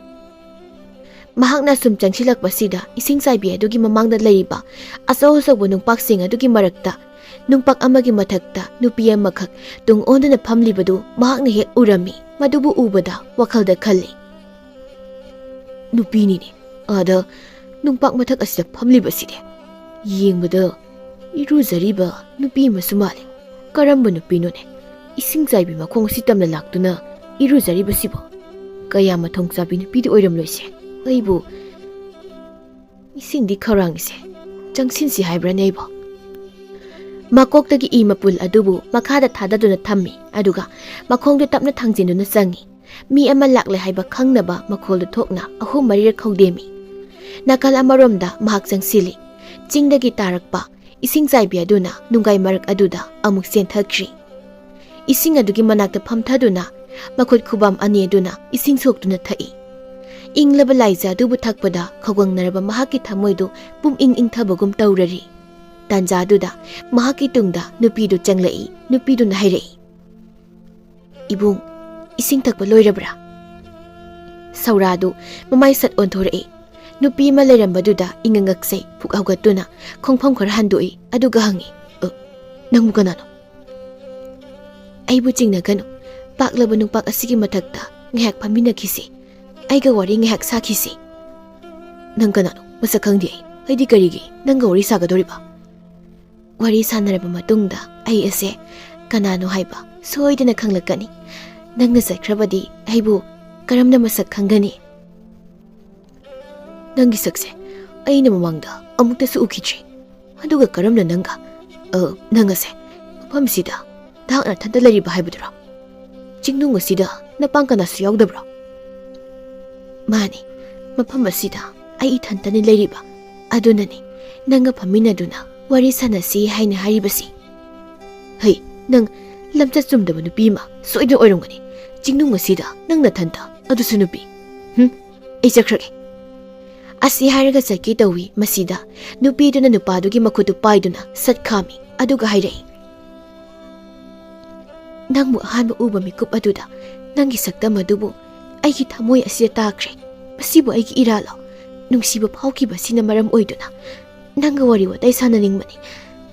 ꯃꯍꯥꯛꯅ ꯁꯨꯝ ꯆꯪꯁꯤꯜꯂꯛꯄꯁꯤꯗ ꯏꯁꯤꯡ ꯆꯥꯏꯕꯤ ꯑꯗꯨꯒꯤ ꯃꯃꯥꯡꯗ ꯂꯩꯔꯤꯕ ꯑꯆꯧ ꯑꯆꯧꯕ ꯅꯨꯡꯄꯥꯛꯁꯤꯡ ꯑꯗꯨꯒꯤ ꯃꯔꯛꯇ ꯅꯨꯡꯄꯥꯛ ꯑꯃꯒꯤ ꯃꯊꯛꯇ ꯅꯨꯄꯤ ꯑꯃꯈꯛ ꯇꯨꯡ ꯑꯣꯟꯗꯨꯅ ꯐꯝꯂꯤꯕꯗꯨ ꯃꯍꯥꯛꯅ ꯍꯦꯛ ꯎꯔꯝꯃꯤ꯫ ꯃꯗꯨꯕꯨ ꯎꯕꯗ ꯋꯥꯈꯜꯗ ꯈꯜꯂꯤ, "ꯅꯨꯄꯤꯅꯤꯅꯦ, ꯑꯥꯗ ꯅꯨꯡꯄꯥꯛ ꯃꯊꯛ ꯑꯁꯤꯗ ꯐꯝꯂꯤꯕꯁꯤꯗꯤ꯫ ꯌꯦꯡꯕꯗ ꯏꯔꯨꯖꯔꯤꯕ ꯅꯨꯄꯤ ꯑꯃꯁꯨ ꯃꯥꯜꯂꯤ꯫ ꯀꯔꯝꯕ ꯅꯨꯄꯤꯅꯣꯅꯦ ꯏꯁꯤꯡ ꯆꯥꯏꯕꯤ ꯃꯈꯣꯡ ꯑꯁꯤ ꯇꯝꯅ ꯂꯥꯛꯇꯨꯅ ꯏꯔꯨꯖꯔꯤꯕꯁꯤꯕꯣ? ꯀꯌꯥ ꯃꯊꯣꯡ ꯆꯥꯕꯤ ꯅꯨꯄꯤꯗꯤ ꯑꯣꯏꯔꯝꯂꯣꯏꯁꯦ꯫ ꯑꯩꯕꯨ ꯏꯁꯤꯡꯗꯤ ꯈꯧꯔꯥꯡꯉꯤꯁꯦ, ꯆꯪꯁꯤꯟꯁꯤ ꯍꯥꯏꯕ꯭ꯔꯥꯅꯦ ꯑꯩꯕꯣ?" ꯃꯀꯣꯛꯇꯒꯤ ꯏ ꯃꯄꯨꯜ ꯑꯗꯨꯕꯨ ꯃꯈꯥꯗ ꯊꯥꯗꯗꯨꯅ ꯊꯝꯃꯤ, ꯑꯗꯨꯒ ꯃꯈꯣꯡꯗꯨ ꯇꯞꯅ ꯊꯥꯡꯖꯤꯟꯗꯨꯅ ꯆꯪꯉꯤ꯫ ꯃꯤ ꯑꯃ ꯂꯥꯛꯂꯦ ꯍꯥꯏꯕ ꯈꯪꯅꯕ ꯃꯈꯣꯜꯗꯨ ꯊꯣꯛꯅ ꯑꯍꯨꯝ ꯃꯔꯤꯔꯛ ꯈꯧꯗꯦꯝꯃꯤ꯫ ꯅꯥꯀꯜ ꯑꯃꯔꯣꯝꯗ ꯃꯍꯥꯛ ꯆꯪꯁꯤꯜꯂꯤ꯫ ꯆꯤꯡꯗꯒꯤ ꯇꯥꯔꯛꯄ ꯏꯁꯤꯡ ꯆꯥꯏꯕꯤ ꯑꯗꯨꯅ ꯅꯨꯡꯒꯥꯏ ꯃꯔꯛ ꯑꯗꯨꯗ ꯑꯃꯨꯛ ꯆꯦꯟꯊꯈ꯭ꯔꯤ꯫ ꯏꯁꯤꯡ ꯑꯗꯨꯒꯤ ꯃꯅꯥꯛꯇ ꯐꯝꯊꯗꯨꯅ ꯃꯈꯨꯠ ꯈꯨꯕꯥꯝ ꯑꯅꯤ ꯑꯗꯨꯅ ꯏꯁꯤꯡ ꯁꯣꯛꯇꯨꯅ ꯊꯛꯏ꯫ ꯏꯪꯂꯕ ꯂꯥꯏꯖ ꯑꯗꯨꯕꯨ ꯊꯛꯄꯗ ꯈꯧꯒꯪꯅꯔꯕ ꯃꯍꯥꯛꯀꯤ ꯊꯃꯣꯏꯗꯨ ꯄꯨꯝꯏꯪ ꯏꯪꯊꯕꯒꯨꯝ ꯇꯧꯔꯔꯤ꯫ ꯇꯥꯟꯖꯥꯗꯨꯗ ꯃꯍꯥꯛꯀꯤ ꯇꯨꯡꯗ ꯅꯨꯄꯤꯗꯨ ꯆꯪꯂꯛꯏ꯫ ꯅꯨꯄꯤꯗꯨꯅ ꯍꯥꯏꯔꯛꯏ, "ꯏꯕꯨꯡ, ꯏꯁꯤꯡ ꯊꯛꯄ ꯂꯣꯏꯔꯕ꯭ꯔꯥ?" ꯁꯧꯔꯥꯗꯨ ꯃꯃꯥꯏ ꯁꯠ ꯑꯣꯟꯊꯣꯔꯛꯏ꯫ ꯅꯨꯄꯤ ꯑꯃ ꯂꯩꯔꯝꯕꯗꯨꯗ ꯏꯉꯛ ꯉꯛꯆꯩ꯫ ꯐꯨꯛ ꯍꯧꯒꯠꯇꯨꯅ ꯈꯣꯡꯐꯝ ꯈꯔ ꯍꯟꯗꯣꯛꯏ, ꯑꯗꯨꯒ ꯍꯪꯉꯤ, "ꯑ, ꯅꯪꯕꯨ ꯀꯅꯥꯅꯣ?" "ꯑꯩꯕꯨ ꯆꯤꯡꯅꯒꯅꯨ꯫ ꯄꯥꯛꯂꯕ ꯅꯨꯡꯄꯥꯛ ꯑꯁꯤꯒꯤ ꯃꯊꯛꯇ ꯉꯥꯏꯍꯥꯛ ꯐꯝꯃꯤꯟꯅꯈꯤꯁꯤ꯫ ꯑꯩꯒ ꯋꯥꯔꯤ ꯉꯥꯏꯍꯥꯛ ꯁꯥꯈꯤꯁꯤ꯫" "ꯅꯪ ꯀꯅꯥꯅꯣ? ꯃꯁꯛ ꯈꯪꯗꯦ ꯑꯩ꯫ ꯑꯩꯗꯤ ꯀꯔꯤꯒꯤ ꯅꯪꯒ ꯋꯥꯔꯤ ꯁꯥꯒꯗꯧꯔꯤꯕ?" "ꯋꯥꯔꯤ ꯁꯥꯟꯅꯔꯕ ꯃꯇꯨꯡꯗ ꯑꯩ ꯑꯁꯦ ꯀꯅꯥꯅꯣ ꯍꯥꯏꯕ ꯁꯣꯏꯗꯅ ꯈꯪꯂꯛꯀꯅꯤ꯫ ꯅꯪꯅ ꯆꯠꯈ꯭ꯔꯕꯗꯤ ꯑꯩꯕꯨ ꯀꯔꯝꯅ ꯃꯁꯛ ꯈꯪꯒꯅꯤ?" "ꯅꯪꯒꯤ ꯁꯛꯁꯦ ꯑꯩꯅ ꯃꯃꯥꯡꯗ ꯑꯃꯨꯛꯇꯁꯨ ꯎꯈꯤꯗ꯭ꯔꯤ꯫ ꯑꯗꯨꯒ ꯀꯔꯝꯅ ꯅꯪꯒ, ꯑ, ꯅꯪ ꯑꯁꯦ ꯃꯐꯝꯁꯤꯗ ꯅꯍꯥꯛ ꯅꯊꯟꯇ ꯂꯩꯔꯤꯕ ꯍꯥꯏꯕꯗꯨꯔꯣ? ꯆꯤꯡꯅꯨꯡ ꯑꯁꯤꯗ ꯅꯄꯥꯡ ꯀꯅꯥꯁꯨ ꯌꯥꯎꯗꯕ꯭ꯔꯣ?" "ꯃꯥꯅꯤ, ꯃꯐꯝ ꯑꯁꯤꯗ ꯑꯩ ꯏꯊꯟꯇꯅꯤ ꯂꯩꯔꯤꯕ꯫ ꯑꯗꯨꯅꯅꯤ ꯅꯪꯒ ꯐꯝꯃꯤꯟꯅꯗꯨꯅ ꯋꯥꯔꯤ ꯁꯥꯟꯅꯁꯤ ꯍꯥꯏꯅ ꯍꯥꯏꯔꯤꯕꯁꯤ꯫" "ꯍꯩ, ꯅꯪ ꯂꯝꯆꯠ ꯆꯨꯝꯗꯕ ꯅꯨꯄꯤ ꯑꯃ ꯁꯣꯏꯗꯅ ꯑꯣꯏꯔꯝꯒꯅꯤ꯫ ꯆꯤꯡꯅꯨꯡ ꯑꯁꯤꯗ ꯅꯪ ꯅꯊꯟꯇ, ꯑꯗꯨꯁꯨ ꯅꯨꯄꯤ꯫ ꯍꯨꯝ, ꯑꯩ ꯆꯠꯈ꯭ꯔꯒꯦ꯫" ꯑꯁꯤ ꯍꯥꯏꯔꯒ ꯆꯠꯀꯦ ꯇꯧꯏ꯫ ꯃꯁꯤꯗ ꯅꯨꯄꯤꯗꯨꯅ ꯅꯨꯄꯥꯗꯨꯒꯤ ꯃꯈꯨꯠꯇꯨ ꯄꯥꯏꯗꯨꯅ ꯁꯠ ꯈꯥꯝꯃꯤ, ꯑꯗꯨꯒ ꯍꯥꯏꯔꯛꯏ, "ꯅꯪꯕꯨ ꯑꯍꯥꯟꯕ ꯎꯕ ꯃꯤꯀꯨꯞ ꯑꯗꯨꯗ ꯅꯪꯒꯤ ꯁꯛꯇꯝ ꯑꯗꯨꯕꯨ ꯑꯩꯒꯤ ꯊꯃꯣꯏ ꯑꯁꯤꯗ ꯇꯥꯈ꯭ꯔꯦ꯫ ꯃꯁꯤꯕꯨ ꯑꯩꯒꯤ ꯏꯔꯥꯜꯂꯣ? ꯅꯨꯡꯁꯤꯕ ꯐꯥꯎꯈꯤꯕ ꯑꯁꯤꯅ ꯃꯔꯝ ꯑꯣꯏꯗꯨꯅ ꯅꯪꯒ ꯋꯥꯔꯤ ꯋꯥꯇꯥꯏ ꯁꯥꯟꯅꯅꯤꯡꯕꯅꯤ꯫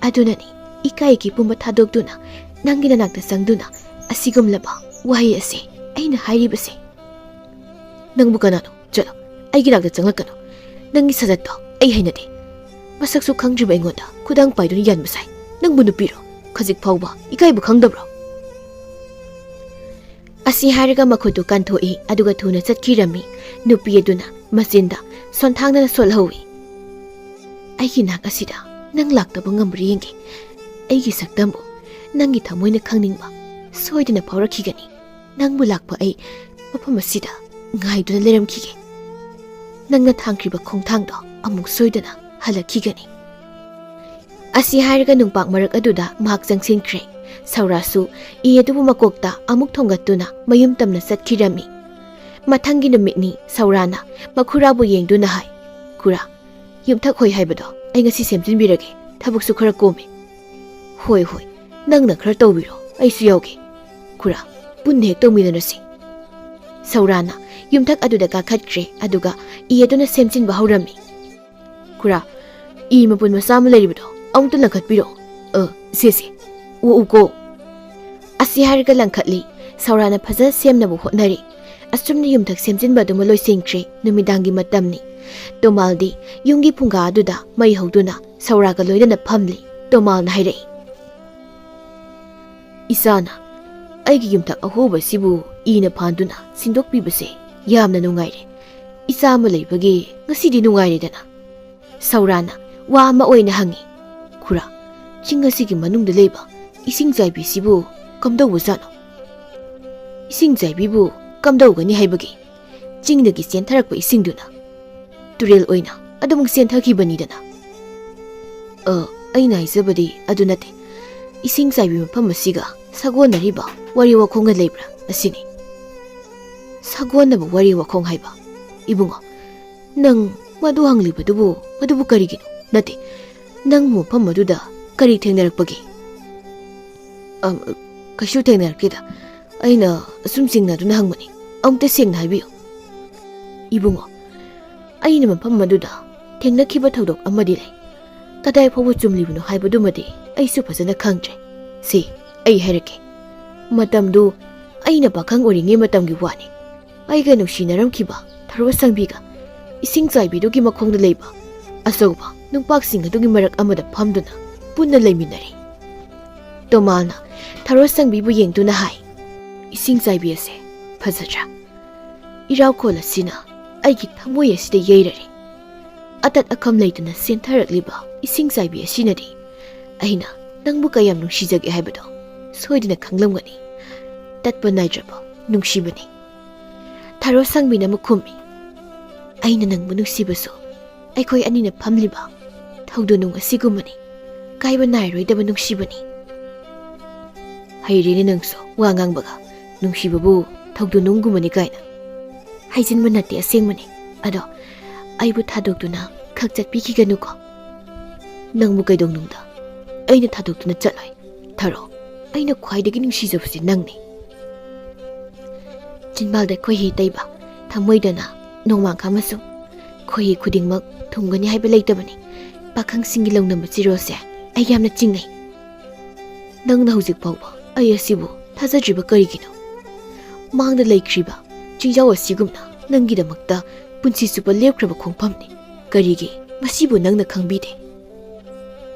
ꯑꯗꯨꯅꯅꯤ ꯏꯀꯥꯏ ꯏꯀꯤ ꯄꯨꯝꯕ ꯊꯥꯗꯣꯛꯇꯨꯅ ꯅꯪꯒꯤ ꯅꯅꯥꯛꯇ ꯆꯪꯗꯨꯅ ꯑꯁꯤꯒꯨꯝꯂꯕ ꯋꯥꯍꯩ ꯑꯁꯦ ꯑꯩꯅ ꯍꯥꯏꯔꯤꯕꯁꯦ꯫" "ꯅꯪꯕꯨ ꯀꯅꯥꯅꯣ? ꯆꯠꯂꯣ, ꯑꯩꯒꯤ ꯅꯥꯛꯇ ꯆꯪꯂꯛꯀꯅꯨ꯫ ꯅꯪꯒꯤ ꯁꯖꯠꯇꯣ ꯑꯩ ꯍꯩꯅꯗꯦ꯫ ꯃꯁꯛꯁꯨ ꯈꯪꯗ꯭ꯔꯤꯕ ꯑꯩꯉꯣꯟꯗ ꯈꯨꯗꯥꯡ ꯄꯥꯏꯗꯨꯅ ꯌꯥꯟꯕ ꯁꯥꯏ꯫ ꯅꯪꯕꯨ ꯅꯨꯄꯤꯔꯣ? ꯈꯖꯤꯛ ꯐꯥꯎꯕ ꯏꯀꯥꯏꯕ ꯈꯪꯗꯕ꯭ꯔꯣ?" ꯑꯁꯤ ꯍꯥꯏꯔꯒ ꯃꯈꯨꯠꯇꯨ ꯀꯟꯊꯣꯛꯏ, ꯑꯗꯨꯒ ꯊꯨꯅ ꯆꯠꯈꯤꯔꯝꯃꯤ꯫ ꯅꯨꯄꯤ ꯑꯗꯨꯅ ꯃꯆꯤꯟꯗ ꯁꯣꯟꯊꯥꯡꯗꯅ ꯁꯣꯜꯍꯧꯏ, "ꯑꯩꯒꯤ ꯅꯥꯛ ꯑꯁꯤꯗ ꯅꯪ ꯂꯥꯛꯇꯕ ꯉꯝꯕ꯭ꯔꯥ ꯌꯦꯡꯒꯦ꯫ ꯑꯩꯒꯤ ꯁꯛꯇꯝꯕꯨ ꯅꯪꯒꯤ ꯊꯃꯣꯏꯅ ꯈꯪꯅꯤꯡꯕ ꯁꯣꯏꯗꯅ ꯐꯥꯎꯔꯛꯈꯤꯒꯅꯤ꯫ ꯅꯪꯕꯨ ꯂꯥꯛꯄ ꯑꯩ ꯃꯐꯝ ꯑꯁꯤꯗ ꯉꯥꯏꯗꯨꯅ ꯂꯩꯔꯝꯈꯤꯒꯦ꯫ ꯅꯪꯅ ꯊꯥꯡꯈ꯭ꯔꯤꯕ ꯈꯣꯡꯊꯥꯡꯗꯣ ꯑꯃꯨꯛ ꯁꯣꯏꯗꯅ ꯍꯜꯂꯛꯈꯤꯒꯅꯤ꯫" ꯑꯁꯤ ꯍꯥꯏꯔꯒ ꯅꯨꯡꯄꯥꯛ ꯃꯔꯛ ꯑꯗꯨꯗ ꯃꯍꯥꯛ ꯆꯪꯁꯤꯟꯈ꯭ꯔꯦ꯫ ꯁꯧꯔꯥꯁꯨ ꯏ ꯑꯗꯨꯕꯨ ꯃꯀꯣꯛꯇ ꯑꯃꯨꯛ ꯊꯣꯡꯒꯠꯇꯨꯅ ꯃꯌꯨꯝ ꯇꯝꯅ ꯆꯠꯈꯤꯔꯝꯃꯤ꯫ ꯃꯊꯪꯒꯤ ꯅꯨꯃꯤꯠꯅꯤ꯫ ꯁꯧꯔꯥꯅ ꯃꯈꯨꯔꯥꯕꯨ ꯌꯦꯡꯗꯨꯅ ꯍꯥꯏ, "ꯈꯨꯔꯥ, ꯌꯨꯝꯊꯛ ꯍꯣꯏ ꯍꯥꯏꯕꯗꯣ ꯑꯩ ꯉꯁꯤ ꯁꯦꯝꯖꯤꯟꯕꯤꯔꯒꯦ꯫ ꯊꯕꯛꯁꯨ ꯈꯔ ꯀꯣꯝꯃꯦ꯫" "ꯍꯣꯏ, ꯍꯣꯏ, ꯅꯪꯅ ꯈꯔ ꯇꯧꯕꯤꯔꯣ, ꯑꯩꯁꯨ ꯌꯥꯎꯒꯦ꯫ ꯈꯨꯔꯥ, ꯄꯨꯟꯅ ꯍꯦꯛ ꯇꯧꯃꯤꯟꯅꯔꯁꯤ꯫" ꯁꯧꯔꯥꯅ ꯌꯨꯝꯊꯛ ꯑꯗꯨꯗ ꯀꯥꯈꯠꯈ꯭ꯔꯦ, ꯑꯗꯨꯒ ꯏ ꯑꯗꯨꯅ ꯁꯦꯝꯖꯤꯟꯕ ꯍꯧꯔꯝꯃꯤ꯫ "ꯈꯨꯔꯥ, ꯏ ꯃꯄꯨꯟ ꯃꯆꯥ ꯑꯃ ꯂꯩꯔꯤꯕꯗꯣ ꯑꯃꯨꯛꯇ ꯂꯪꯈꯠꯄꯤꯔꯣ꯫ ꯑ, ꯁꯦ, ꯁꯦ, ꯑꯣꯛꯎꯀꯣ꯫" ꯑꯁꯤ ꯍꯥꯏꯔꯒ ꯂꯪꯈꯠꯂꯤ꯫ ꯁꯧꯔꯥꯅ ꯐꯖ ꯁꯦꯝꯅꯕ ꯍꯣꯠꯅꯔꯤ꯫ ꯑꯁꯨꯝꯅ ꯌꯨꯝꯊꯛ ꯁꯦꯝꯖꯤꯟꯕ ꯑꯗꯨꯃ ꯂꯣꯏꯁꯤꯟꯈ꯭ꯔꯦ꯫ ꯅꯨꯃꯤꯗꯥꯡꯒꯤ ꯃꯇꯝꯅꯤ꯫ ꯇꯣꯃꯥꯜꯗꯤ ꯌꯨꯝꯒꯤ ꯐꯨꯡꯒꯥ ꯑꯗꯨꯗ ꯃꯩ ꯍꯧꯗꯨꯅ ꯁꯧꯔꯥꯒ ꯂꯣꯏꯅꯅ ꯐꯝꯂꯤ꯫ ꯇꯣꯃꯥꯜꯅ ꯍꯥꯏꯔꯛꯏ, "ꯏꯆꯥꯅ ꯑꯩꯒꯤ ꯌꯨꯝꯊꯛ ꯑꯍꯣꯕꯁꯤꯕꯨ ꯏꯅ ꯐꯥꯟꯗꯨꯅ ꯁꯤꯟꯗꯣꯛꯄꯤꯕꯁꯦ ꯌꯥꯝꯅ ꯅꯨꯡꯉꯥꯏꯔꯦ꯫ ꯏꯆꯥ ꯑꯃ ꯂꯩꯕꯒꯤ ꯉꯁꯤꯗꯤ ꯅꯨꯡꯉꯥꯏꯔꯦꯗꯅ꯫" ꯁꯧꯔꯥꯅ ꯋꯥ ꯑꯃ ꯑꯣꯏꯅ ꯍꯪꯉꯤ, "ꯈꯨꯔꯥ, ꯆꯤꯡ ꯑꯁꯤꯒꯤ ꯃꯅꯨꯡꯗ ꯂꯩꯕ ꯏꯁꯤꯡ ꯆꯥꯏꯕꯤꯁꯤꯕꯨ ꯀꯝꯗꯧꯕꯖꯥꯠꯅꯣ?" "ꯏꯁꯤꯡ ꯆꯥꯏꯕꯤꯕꯨ ꯀꯝꯗꯧꯒꯅꯤ ꯍꯥꯏꯕꯒꯤ? ꯆꯤꯡꯗꯒꯤ ꯆꯦꯟꯊꯔꯛꯄ ꯏꯁꯤꯡꯗꯨꯅ ꯇꯨꯔꯦꯜ ꯑꯣꯏꯅ ꯑꯗꯨꯃꯛ ꯆꯦꯟꯊꯈꯤꯕꯅꯤꯗꯅ꯫" "ꯑ, ꯑꯩꯅ ꯍꯥꯏꯖꯕꯗꯤ ꯑꯗꯨ ꯅꯠꯇꯦ꯫ ꯏꯁꯤꯡ ꯆꯥꯏꯕꯤ ꯃꯐꯝ ꯑꯁꯤꯒ ꯁꯥꯒꯣꯟꯅꯔꯤꯕ ꯋꯥꯔꯤ ꯋꯥꯈꯣꯡꯒ ꯂꯩꯕ꯭ꯔꯥ ꯑꯁꯤꯅꯤ꯫" "ꯁꯥꯒꯣꯟꯅꯕ ꯋꯥꯔꯤ ꯋꯥꯈꯣꯡ ꯍꯥꯏꯕ? ꯏꯕꯨꯡꯉꯣ, ꯅꯪ ꯃꯗꯨ ꯍꯪꯂꯤꯕꯗꯨꯕꯨ, ꯃꯗꯨꯕꯨ ꯀꯔꯤꯒꯤꯅꯣ? ꯅꯠꯇꯦ, ꯅꯪ ꯃꯐꯝ ꯑꯗꯨꯗ ꯀꯔꯤ ꯊꯦꯡꯅꯔꯛꯄꯒꯦ?" "ꯑꯝ, ꯀꯩꯁꯨ ꯊꯦꯡꯅꯔꯛꯇꯦꯗ꯫ ꯑꯩꯅ ꯑꯁꯨꯝ ꯆꯤꯡꯅꯗꯨꯅ ꯍꯪꯕꯅꯤ꯫ ꯑꯃꯨꯛꯇ ꯁꯦꯡꯅ ꯍꯥꯏꯕꯤꯌꯨ꯫" "ꯏꯕꯨꯡꯉꯣ, ꯑꯩꯅ ꯃꯐꯝ ꯑꯗꯨꯗ ꯊꯦꯡꯅꯈꯤꯕ ꯊꯧꯗꯣꯛ ꯑꯃꯗꯤ ꯂꯩ꯫ ꯀꯗꯥꯏ ꯐꯥꯎꯕ ꯆꯨꯝꯂꯤꯕꯅꯣ ꯍꯥꯏꯕꯗꯨꯃꯗꯤ ꯑꯩꯁꯨ ꯐꯖꯅ ꯈꯪꯗ꯭ꯔꯦ꯫ ꯁꯤ ꯑꯩ ꯍꯥꯏꯔꯛꯀꯦ꯫ ꯃꯇꯝꯗꯨ ꯑꯩꯅ ꯄꯥꯈꯪ ꯑꯣꯏꯔꯤꯉꯩ ꯃꯇꯝꯒꯤ ꯋꯥꯅꯤ꯫ ꯑꯩꯒ ꯅꯨꯡꯁꯤꯅꯔꯝꯈꯤꯕ ꯊꯔꯣ ꯁꯪꯕꯤꯒ ꯏꯁꯤꯡ ꯆꯥꯏꯕꯤꯗꯨꯒꯤ ꯃꯈꯣꯡꯗ ꯂꯩꯕ ꯑꯆꯧꯕ ꯅꯨꯡꯄꯥꯛꯁꯤꯡ ꯑꯗꯨꯒꯤ ꯃꯔꯛ ꯑꯃꯗ ꯐꯝꯗꯨꯅ ꯄꯨꯟꯅ ꯂꯩꯃꯤꯟꯅꯔꯤ꯫" ꯇꯣꯃꯥꯜꯅ ꯊꯔꯣ ꯁꯪꯕꯤꯕꯨ ꯌꯦꯡꯗꯨꯅ ꯍꯥꯏ, "ꯏꯁꯤꯡ ꯆꯥꯏꯕꯤ ꯑꯁꯦ ꯐꯖꯗ꯭ꯔꯥ? ꯏꯔꯥꯎꯈꯣꯜ ꯑꯁꯤꯅ ꯑꯩꯒꯤ ꯊꯃꯣꯏ ꯑꯁꯤꯗ ꯌꯩꯔꯔꯦ꯫ ꯑꯇꯠ ꯑꯈꯝ ꯂꯩꯇꯅ ꯆꯦꯟꯊꯔꯛꯂꯤꯕ ꯏꯁꯤꯡ ꯆꯥꯏꯕꯤ ꯑꯁꯤꯅꯗꯤ ꯑꯩꯅ ꯅꯪꯕꯨ ꯀꯌꯥꯝ ꯅꯨꯡꯁꯤꯖꯒꯦ ꯍꯥꯏꯕꯗꯣ ꯁꯣꯏꯗꯅ ꯈꯪꯂꯝꯒꯅꯤ꯫ ꯇꯠꯄ ꯅꯥꯏꯗ꯭ꯔꯕ ꯅꯨꯡꯁꯤꯕꯅꯤ꯫" ꯊꯔꯣ ꯁꯪꯕꯤꯅ ꯑꯃꯨꯛ ꯈꯨꯝꯃꯤ, "ꯑꯩꯅ ꯅꯪꯕꯨ ꯅꯨꯡꯁꯤꯕꯁꯨ ꯑꯩꯈꯣꯏ ꯑꯅꯤꯅ ꯐꯝꯂꯤꯕ ꯊꯧꯗꯣꯅꯨꯡ ꯑꯁꯤꯒꯨꯝꯕꯅꯤ꯫ ꯀꯥꯏꯕ ꯅꯥꯏꯔꯣꯏꯗꯕ ꯅꯨꯡꯁꯤꯕꯅꯤ꯫" "ꯍꯩꯔꯦꯅꯦ ꯅꯪꯁꯨ ꯋꯥ ꯉꯥꯡꯕꯒ, ꯅꯨꯡꯁꯤꯕꯕꯨ ꯊꯧꯗꯣꯅꯨꯡꯒꯨꯝꯕꯅꯤ ꯀꯥꯏꯅ꯫ ꯍꯥꯏꯖꯤꯟꯕ ꯅꯠꯇꯦ, ꯑꯁꯦꯡꯕꯅꯤ꯫ ꯑꯗꯣ ꯑꯩꯕꯨ ꯊꯥꯗꯣꯛꯇꯨꯅ ꯈꯛ ꯆꯠꯄꯤꯈꯤꯒꯅꯨꯀꯣ꯫" "ꯅꯪꯕꯨ ꯀꯩꯗꯧꯅꯨꯡꯗ ꯑꯩꯅ ꯊꯥꯗꯣꯛꯇꯨꯅ ꯆꯠꯂꯣꯏ ꯊꯔꯣ꯫ ꯑꯩꯅ ꯈ꯭ꯋꯥꯏꯗꯒꯤ ꯅꯨꯡꯁꯤꯖꯕꯁꯤ ꯅꯪꯅꯤ꯫" ꯆꯤꯟꯕꯥꯜꯗ ꯈꯣꯏꯍꯤ ꯇꯩꯕ, ꯊꯃꯣꯏꯗꯅ ꯅꯣꯡꯃꯥꯡꯈꯥ ꯃꯆꯨ꯫ ꯈꯣꯏꯍꯤ ꯈꯨꯗꯤꯡꯃꯛ ꯊꯨꯝꯒꯅꯤ ꯍꯥꯏꯕ ꯂꯩꯇꯕꯅꯤ꯫ ꯄꯥꯈꯪꯁꯤꯡꯒꯤ ꯂꯧꯅꯝꯕ ꯆꯤꯔꯣꯜꯁꯦ ꯑꯩ ꯌꯥꯝꯅ ꯆꯤꯡꯅꯩ꯫ ꯅꯪꯅ ꯍꯧꯖꯤꯛ ꯐꯥꯎꯕ ꯑꯩ ꯑꯁꯤꯕꯨ ꯊꯥꯖꯗ꯭ꯔꯤꯕ ꯀꯔꯤꯒꯤꯅꯣ? ꯃꯥꯡꯗ ꯂꯩꯈ꯭ꯔꯤꯕ ꯆꯤꯡꯖꯥꯎ ꯑꯁꯤꯒꯨꯝꯅ ꯅꯪꯒꯤꯗꯃꯛꯇ ꯄꯨꯟꯁꯤ ꯆꯨꯞꯄ ꯂꯦꯞꯈ꯭ꯔꯕ ꯈꯣꯡꯐꯝꯅꯤ꯫ ꯀꯔꯤꯒꯤ ꯃꯁꯤꯕꯨ ꯅꯪꯅ ꯈꯪꯕꯤꯗꯦ?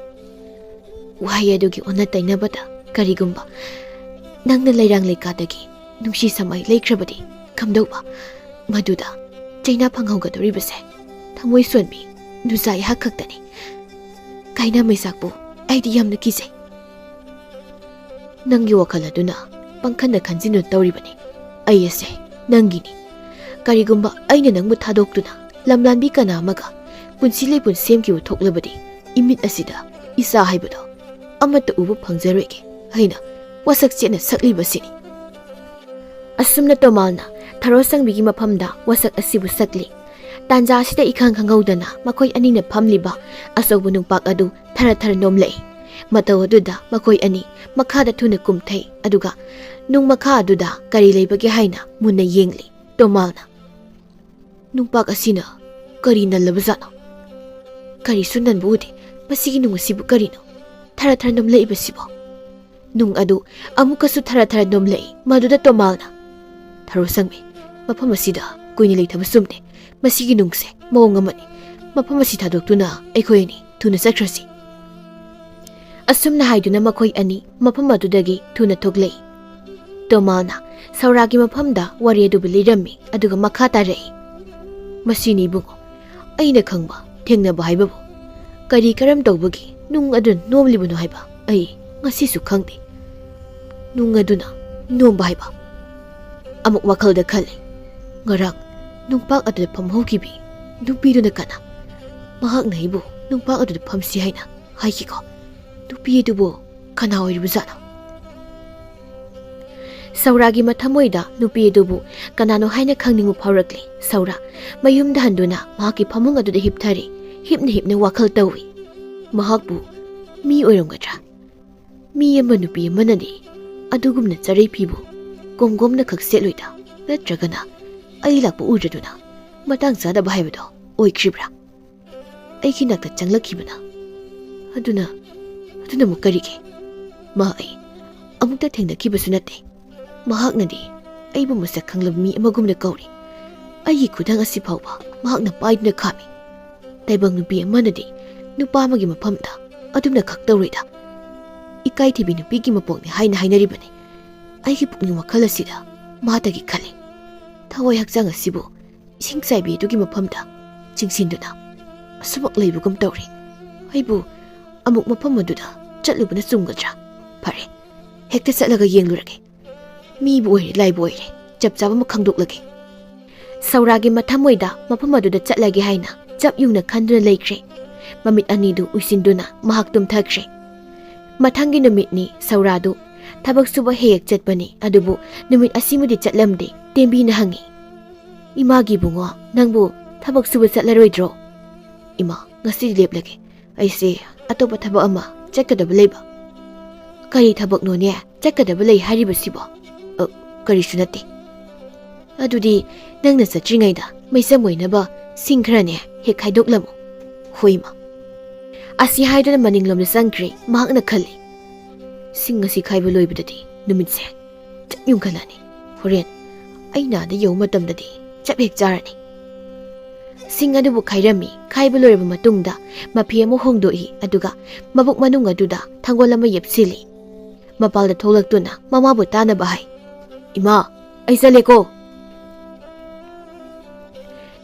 ꯋꯥꯍꯩ ꯑꯗꯨꯒꯤ ꯑꯣꯟꯅ ꯇꯩꯅꯕꯗ ꯀꯔꯤꯒꯨꯝꯕ ꯅꯪꯅ ꯂꯩꯔꯥꯡ ꯂꯩꯀꯥꯗꯒꯤ ꯅꯨꯡꯁꯤ ꯁꯃꯥꯏ ꯂꯩꯈ꯭ꯔꯕꯗꯤ ꯀꯝꯗꯧꯕ? ꯃꯗꯨꯗ ꯆꯩꯅꯥ ꯐꯪꯍꯧꯒꯗꯧꯔꯤꯕꯁꯦ ꯊꯃꯣꯏ ꯁꯣꯟꯕꯤ ꯅꯨꯖꯥ ꯑꯩꯍꯥꯛ ꯈꯛꯇꯅꯤ꯫ ꯀꯥꯏꯅ ꯃꯩꯁꯥꯛꯄꯨ ꯑꯩꯗꯤ ꯌꯥꯝꯅ ꯀꯤꯖꯩ꯫ ꯅꯪꯒꯤ ꯋꯥꯈꯜ ꯑꯗꯨꯅ ꯄꯪꯈꯟꯗ ꯈꯟꯖꯤꯟꯗꯨꯅ ꯇꯧꯔꯤꯕꯅꯤ꯫ ꯑꯩ ꯑꯁꯦ ꯅꯪꯒꯤꯅꯤ꯫ ꯀꯔꯤꯒꯨꯝꯕ ꯑꯩꯅ ꯅꯪꯕꯨ ꯊꯥꯗꯣꯛꯇꯨꯅ ꯂꯝꯂꯥꯟꯕꯤ ꯀꯅꯥ ꯑꯃꯒ ꯄꯨꯟꯁꯤ ꯂꯩꯄꯨꯟ ꯁꯦꯝꯈꯤꯕ ꯊꯣꯛꯂꯕꯗꯤ, ꯏꯃꯤꯠ ꯑꯁꯤꯗ ꯏꯆꯥ ꯍꯥꯏꯕꯗꯣ ꯑꯃꯠꯇ ꯎꯕ ꯐꯪꯖꯔꯣꯏꯒꯦ ꯍꯥꯏꯅ ꯋꯥꯁꯛ ꯆꯦꯠꯅ ꯁꯛꯂꯤꯕꯁꯤꯅꯤ꯫ ꯑꯁꯨꯝꯅ ꯇꯣꯃꯥꯜꯅ ꯊꯔꯣ ꯁꯪꯕꯤꯒꯤ ꯃꯐꯝꯗ ꯋꯥꯁꯛ ꯑꯁꯤꯕꯨ ꯁꯛꯂꯤ꯫ ꯇꯥꯟꯖꯥ ꯑꯁꯤꯗ ꯏꯈꯪ ꯈꯪꯍꯧꯗꯅ ꯃꯈꯣꯏ ꯑꯅꯤꯅ ꯐꯝꯂꯤꯕ ꯑꯆꯧꯕ ꯅꯨꯡꯄꯥꯛ ꯑꯗꯨ ꯊꯔ ꯊꯔ ꯅꯣꯝꯂꯛꯏ꯫ ꯃꯇꯧ ꯑꯗꯨꯗ ꯃꯈꯣꯏ ꯑꯅꯤ ꯃꯈꯥꯗ ꯊꯨꯅ ꯀꯨꯝꯊꯩ, ꯑꯗꯨꯒ ꯅꯨꯡ ꯃꯈꯥ ꯑꯗꯨꯗ ꯀꯔꯤ ꯂꯩꯕꯒꯦ ꯍꯥꯏꯅ ꯃꯨꯟꯅ ꯌꯦꯡꯂꯤ꯫ ꯇꯣꯃꯥꯜꯅ, "ꯅꯨꯡꯄꯥꯛ ꯑꯁꯤꯅ ꯀꯔꯤ ꯅꯜꯂꯕꯖꯥꯠꯅꯣ? ꯀꯔꯤꯁꯨ ꯅꯟꯕ ꯎꯗꯦ꯫ ꯃꯁꯤꯒꯤ ꯅꯨꯡ ꯑꯁꯤꯕꯨ ꯀꯔꯤꯅꯣ ꯊꯔ ꯊꯔ ꯅꯣꯝꯂꯛꯏꯕꯁꯤꯕꯣ?" ꯅꯨꯡ ꯑꯗꯨ ꯑꯃꯨꯛꯀꯁꯨ ꯊꯔ ꯊꯔ ꯅꯣꯝꯂꯛꯏ꯫ ꯃꯗꯨꯗ ꯇꯣꯃꯥꯜꯅ, "ꯊꯔꯣ ꯁꯪꯕꯤ, ꯃꯐꯝ ꯑꯁꯤꯗ ꯀꯨꯏꯅ ꯂꯩꯊꯕ ꯆꯨꯝꯗꯦ꯫ ꯃꯁꯤꯒꯤ ꯅꯨꯡꯁꯦ ꯃꯑꯣꯡ ꯑꯃꯅꯤ꯫ ꯃꯐꯝ ꯑꯁꯤ ꯊꯥꯗꯣꯛꯇꯨꯅ ꯑꯩꯈꯣꯏ ꯑꯅꯤ ꯊꯨꯅ ꯆꯠꯈ꯭ꯔꯁꯤ꯫" ꯑꯁꯨꯝꯅ ꯍꯥꯏꯗꯨꯅ ꯃꯈꯣꯏ ꯑꯅꯤ ꯃꯐꯝ ꯑꯗꯨꯗꯒꯤ ꯊꯨꯅ ꯊꯣꯛꯂꯛꯏ꯫ ꯇꯣꯃꯥꯜꯅ ꯁꯧꯔꯥꯒꯤ ꯃꯐꯝꯗ ꯋꯥꯔꯤ ꯑꯗꯨꯕꯨ ꯂꯤꯔꯝꯃꯤ, ꯑꯗꯨꯒ ꯃꯈꯥ ꯇꯥꯔꯛꯏ꯫ "ꯃꯁꯤꯅꯤ ꯏꯕꯨꯡꯉꯣ, ꯑꯩꯅ ꯈꯪꯕ ꯊꯦꯡꯅꯕ ꯍꯥꯏꯕꯕꯨ꯫ ꯀꯔꯤ ꯀꯔꯝ ꯇꯧꯕꯒꯤ ꯅꯨꯡ ꯑꯗꯨꯅ ꯅꯣꯝꯂꯤꯕꯅꯣ ꯍꯥꯏꯕ ꯑꯩ ꯉꯁꯤꯁꯨ ꯈꯪꯗꯦ꯫ ꯅꯨꯡ ꯑꯗꯨꯅ ꯅꯣꯝꯕ ꯍꯥꯏꯕ?" ꯑꯃꯨꯛ ꯋꯥꯈꯜꯗ ꯈꯜꯂꯤ꯫ ꯉꯔꯥꯡ ꯅꯨꯡꯄꯥꯛ ꯑꯗꯨꯗ ꯐꯝꯍꯧꯈꯤꯕꯤ ꯅꯨꯄꯤꯗꯨꯅ ꯀꯅꯥ? ꯃꯍꯥꯛꯅ ꯑꯩꯕꯨ ꯅꯨꯡꯄꯥꯛ ꯑꯗꯨꯗ ꯐꯝꯁꯤ ꯍꯥꯏꯅ ꯍꯥꯏꯈꯤꯀꯣ꯫ ꯅꯨꯄꯤ ꯑꯗꯨꯕꯨ ꯀꯅꯥ ꯑꯣꯏꯔꯤꯕꯖꯥꯠꯅꯣ? ꯁꯧꯔꯥꯒꯤ ꯃꯊꯃꯣꯏꯗ ꯅꯨꯄꯤ ꯑꯗꯨꯕꯨ ꯀꯅꯥꯅꯣ ꯍꯥꯏꯅ ꯈꯪꯅꯤꯡꯕ ꯐꯥꯎꯔꯛꯂꯤ꯫ ꯁꯧꯔꯥ ꯃꯌꯨꯝꯗ ꯍꯟꯗꯨꯅ ꯃꯍꯥꯛꯀꯤ ꯐꯃꯨꯡ ꯑꯗꯨꯗ ꯍꯤꯞꯊꯔꯤ꯫ ꯍꯤꯞꯅ ꯍꯤꯞꯅ ꯋꯥꯈꯜ ꯇꯧꯏ꯫ ꯃꯍꯥꯛꯄꯨ ꯃꯤ ꯑꯣꯏꯔꯝꯒꯗ꯭ꯔꯥ? ꯃꯤ ꯑꯃ ꯅꯨꯄꯤ ꯑꯃꯅꯗꯤ ꯑꯗꯨꯒꯨꯝꯅ ꯆꯔꯩ ꯐꯤꯕꯨ ꯀꯣꯝꯒꯣꯝꯅ ꯈꯛ ꯁꯦꯠꯂꯣꯏꯗ꯫ ꯅꯠꯇ꯭ꯔꯒꯅ ꯑꯩ ꯂꯥꯛꯄ ꯎꯗ꯭ꯔꯗꯨꯅ ꯃꯇꯥꯡ ꯆꯥꯗꯕ ꯍꯥꯏꯕꯗꯣ ꯑꯣꯏꯈ꯭ꯔꯤꯕ꯭ꯔꯥ? ꯑꯩꯒꯤ ꯅꯥꯛꯇ ꯆꯪꯂꯛꯈꯤꯕꯅ꯫ ꯑꯗꯨꯅ, ꯑꯗꯨꯅ ꯑꯃꯨꯛ ꯀꯔꯤꯒꯤ? ꯃꯥ ꯑꯩ ꯑꯃꯨꯛꯇ ꯊꯦꯡꯅꯈꯤꯕꯁꯨ ꯅꯠꯇꯦ꯫ ꯃꯍꯥꯛꯅꯗꯤ ꯑꯩꯕꯨ ꯃꯁꯛ ꯈꯪꯂꯕ ꯃꯤ ꯑꯃꯒꯨꯝꯅ ꯀꯧꯔꯤ꯫ ꯑꯩꯒꯤ ꯈꯨꯗꯥꯡ ꯑꯁꯤ ꯐꯥꯎꯕ ꯃꯍꯥꯛꯅ ꯄꯥꯏꯗꯨꯅ ꯈꯥꯝꯃꯤ꯫ ꯇꯥꯏꯕꯪ ꯅꯨꯄꯤ ꯑꯃꯅꯗꯤ ꯅꯨꯄꯥ ꯑꯃꯒꯤ ꯃꯐꯝꯗ ꯑꯗꯨꯝꯅ ꯈꯛ ꯇꯧꯔꯣꯏꯗ꯫ ꯏꯀꯥꯏꯊꯤꯕꯤ ꯅꯨꯄꯤꯒꯤ ꯃꯄꯣꯛꯅꯤ ꯍꯥꯏꯅ ꯍꯥꯏꯅꯔꯤꯕꯅꯤ꯫ ꯑꯩꯒꯤ ꯄꯨꯛꯅꯤꯡ ꯋꯥꯈꯜ ꯑꯁꯤꯗ ꯃꯥꯗꯒꯤ ꯈꯜꯂꯤ꯫ ꯊꯋꯥꯏ ꯍꯛꯆꯥꯡ ꯑꯁꯤꯕꯨ ꯏꯁꯤꯡ ꯆꯥꯏꯕꯤ ꯑꯗꯨꯒꯤ ꯃꯐꯝꯗ ꯆꯤꯡꯁꯤꯟꯗꯨꯅ ꯑꯁꯨꯃꯛ ꯂꯩꯕꯒꯨꯝ ꯇꯧꯔꯤ꯫ ꯑꯩꯕꯨ ꯑꯃꯨꯛ ꯃꯐꯝ ꯑꯗꯨꯗ ꯆꯠꯂꯨꯕꯅ ꯆꯨꯝꯒꯗ꯭ꯔꯥ? ꯐꯔꯦ, ꯍꯦꯛꯇ ꯆꯠꯂꯒ ꯌꯦꯡꯂꯨꯔꯒꯦ꯫ ꯃꯤꯕꯨ ꯑꯣꯏꯔꯦ, ꯂꯥꯏꯕꯨ ꯑꯣꯏꯔꯦ, ꯆꯞ ꯆꯥꯕ ꯑꯃ ꯈꯪꯗꯣꯛꯂꯒꯦ꯫ ꯁꯧꯔꯥꯒꯤ ꯃꯊꯃꯣꯏꯗ ꯃꯐꯝ ꯑꯗꯨꯗ ꯆꯠꯂꯒꯦ ꯍꯥꯏꯅ ꯆꯞ ꯌꯨꯡꯅ ꯈꯟꯗꯨꯅ ꯂꯩꯈ꯭ꯔꯦ꯫ ꯃꯃꯤꯠ ꯑꯅꯤꯗꯨ ꯎꯏꯁꯤꯟꯗꯨꯅ ꯃꯍꯥꯛ ꯇꯨꯝꯊꯈ꯭ꯔꯦ꯫ ꯃꯊꯪꯒꯤ ꯅꯨꯃꯤꯠꯅꯤ ꯁꯧꯔꯥꯗꯨ ꯊꯕꯛ ꯁꯨꯕ ꯍꯦꯛ ꯍꯦꯛ ꯆꯠꯄꯅꯤ, ꯑꯗꯨꯕꯨ ꯅꯨꯃꯤꯠ ꯑꯁꯤꯃꯗꯤ ꯆꯠꯂꯝꯗꯦ꯫ ꯇꯦꯝꯕꯤꯅ ꯍꯪꯉꯤ, "ꯏꯃꯥꯒꯤ ꯏꯕꯨꯡꯉꯣ, ꯅꯪꯕꯨ ꯊꯕꯛ ꯁꯨꯕ ꯆꯠꯂꯔꯣꯏꯗ꯭ꯔꯣ?" "ꯏꯃꯥ, ꯉꯁꯤꯗꯤ ꯂꯦꯞꯂꯒꯦ꯫ ꯑꯩꯁꯦ ꯑꯇꯣꯞꯄ ꯊꯕꯛ ꯑꯃ ꯆꯠꯀꯗꯕ ꯂꯩꯕ꯫" "ꯀꯔꯤ ꯊꯕꯛꯅꯣꯅꯦ ꯆꯠꯀꯗꯕ ꯂꯩ ꯍꯥꯏꯔꯤꯕꯁꯤꯕꯣ?" "ꯑ, ꯀꯔꯤꯁꯨ ꯅꯠꯇꯦ꯫" "ꯑꯗꯨꯗꯤ ꯅꯪꯅ ꯆꯠꯇ꯭ꯔꯤꯉꯩꯗ ꯃꯩꯆꯝ ꯑꯣꯏꯅꯕ ꯁꯤꯡ ꯈꯔꯅꯦ ꯍꯦꯛ ꯈꯥꯏꯗꯣꯛꯂꯝꯃꯨ꯫" "ꯍꯣꯏ, ꯏꯃꯥ꯫" ꯑꯁꯤ ꯍꯥꯏꯗꯨꯅ ꯃꯅꯤꯡꯂꯣꯝꯗ ꯆꯪꯈ꯭ꯔꯦ꯫ ꯃꯍꯥꯛꯅ ꯈꯜꯂꯤ, "ꯁꯤꯡ ꯑꯁꯤ ꯈꯥꯏꯕ ꯂꯣꯏꯕꯗꯗꯤ ꯅꯨꯃꯤꯠꯁꯦ ꯆꯞ ꯌꯨꯡꯈꯠꯂꯅꯤ꯫ ꯍꯣꯔꯦꯟ ꯑꯩꯅ ꯑꯥꯗ ꯌꯧꯕ ꯃꯇꯝꯗꯗꯤ ꯆꯞ ꯍꯦꯛ ꯆꯥꯔꯅꯤ꯫" ꯁꯤꯡ ꯑꯗꯨꯕꯨ ꯈꯥꯏꯔꯝꯃꯤ꯫ ꯈꯥꯏꯕ ꯂꯣꯏꯔꯕ ꯃꯇꯨꯡꯗ ꯃꯐꯤ ꯑꯃ ꯍꯣꯡꯗꯣꯛꯏ, ꯑꯗꯨꯒ ꯃꯕꯨꯛ ꯃꯅꯨꯡ ꯑꯗꯨꯗ ꯊꯥꯡꯒꯣꯜ ꯑꯃ ꯌꯦꯞꯁꯤꯜꯂꯤ꯫ ꯃꯄꯥꯜꯗ ꯊꯣꯛꯂꯛꯇꯨꯅ ꯃꯃꯥꯕꯨ ꯇꯥꯅꯕ ꯍꯥꯏ, "ꯏꯃꯥ, ꯑꯩ ꯆꯠꯂꯦꯀꯣ꯫"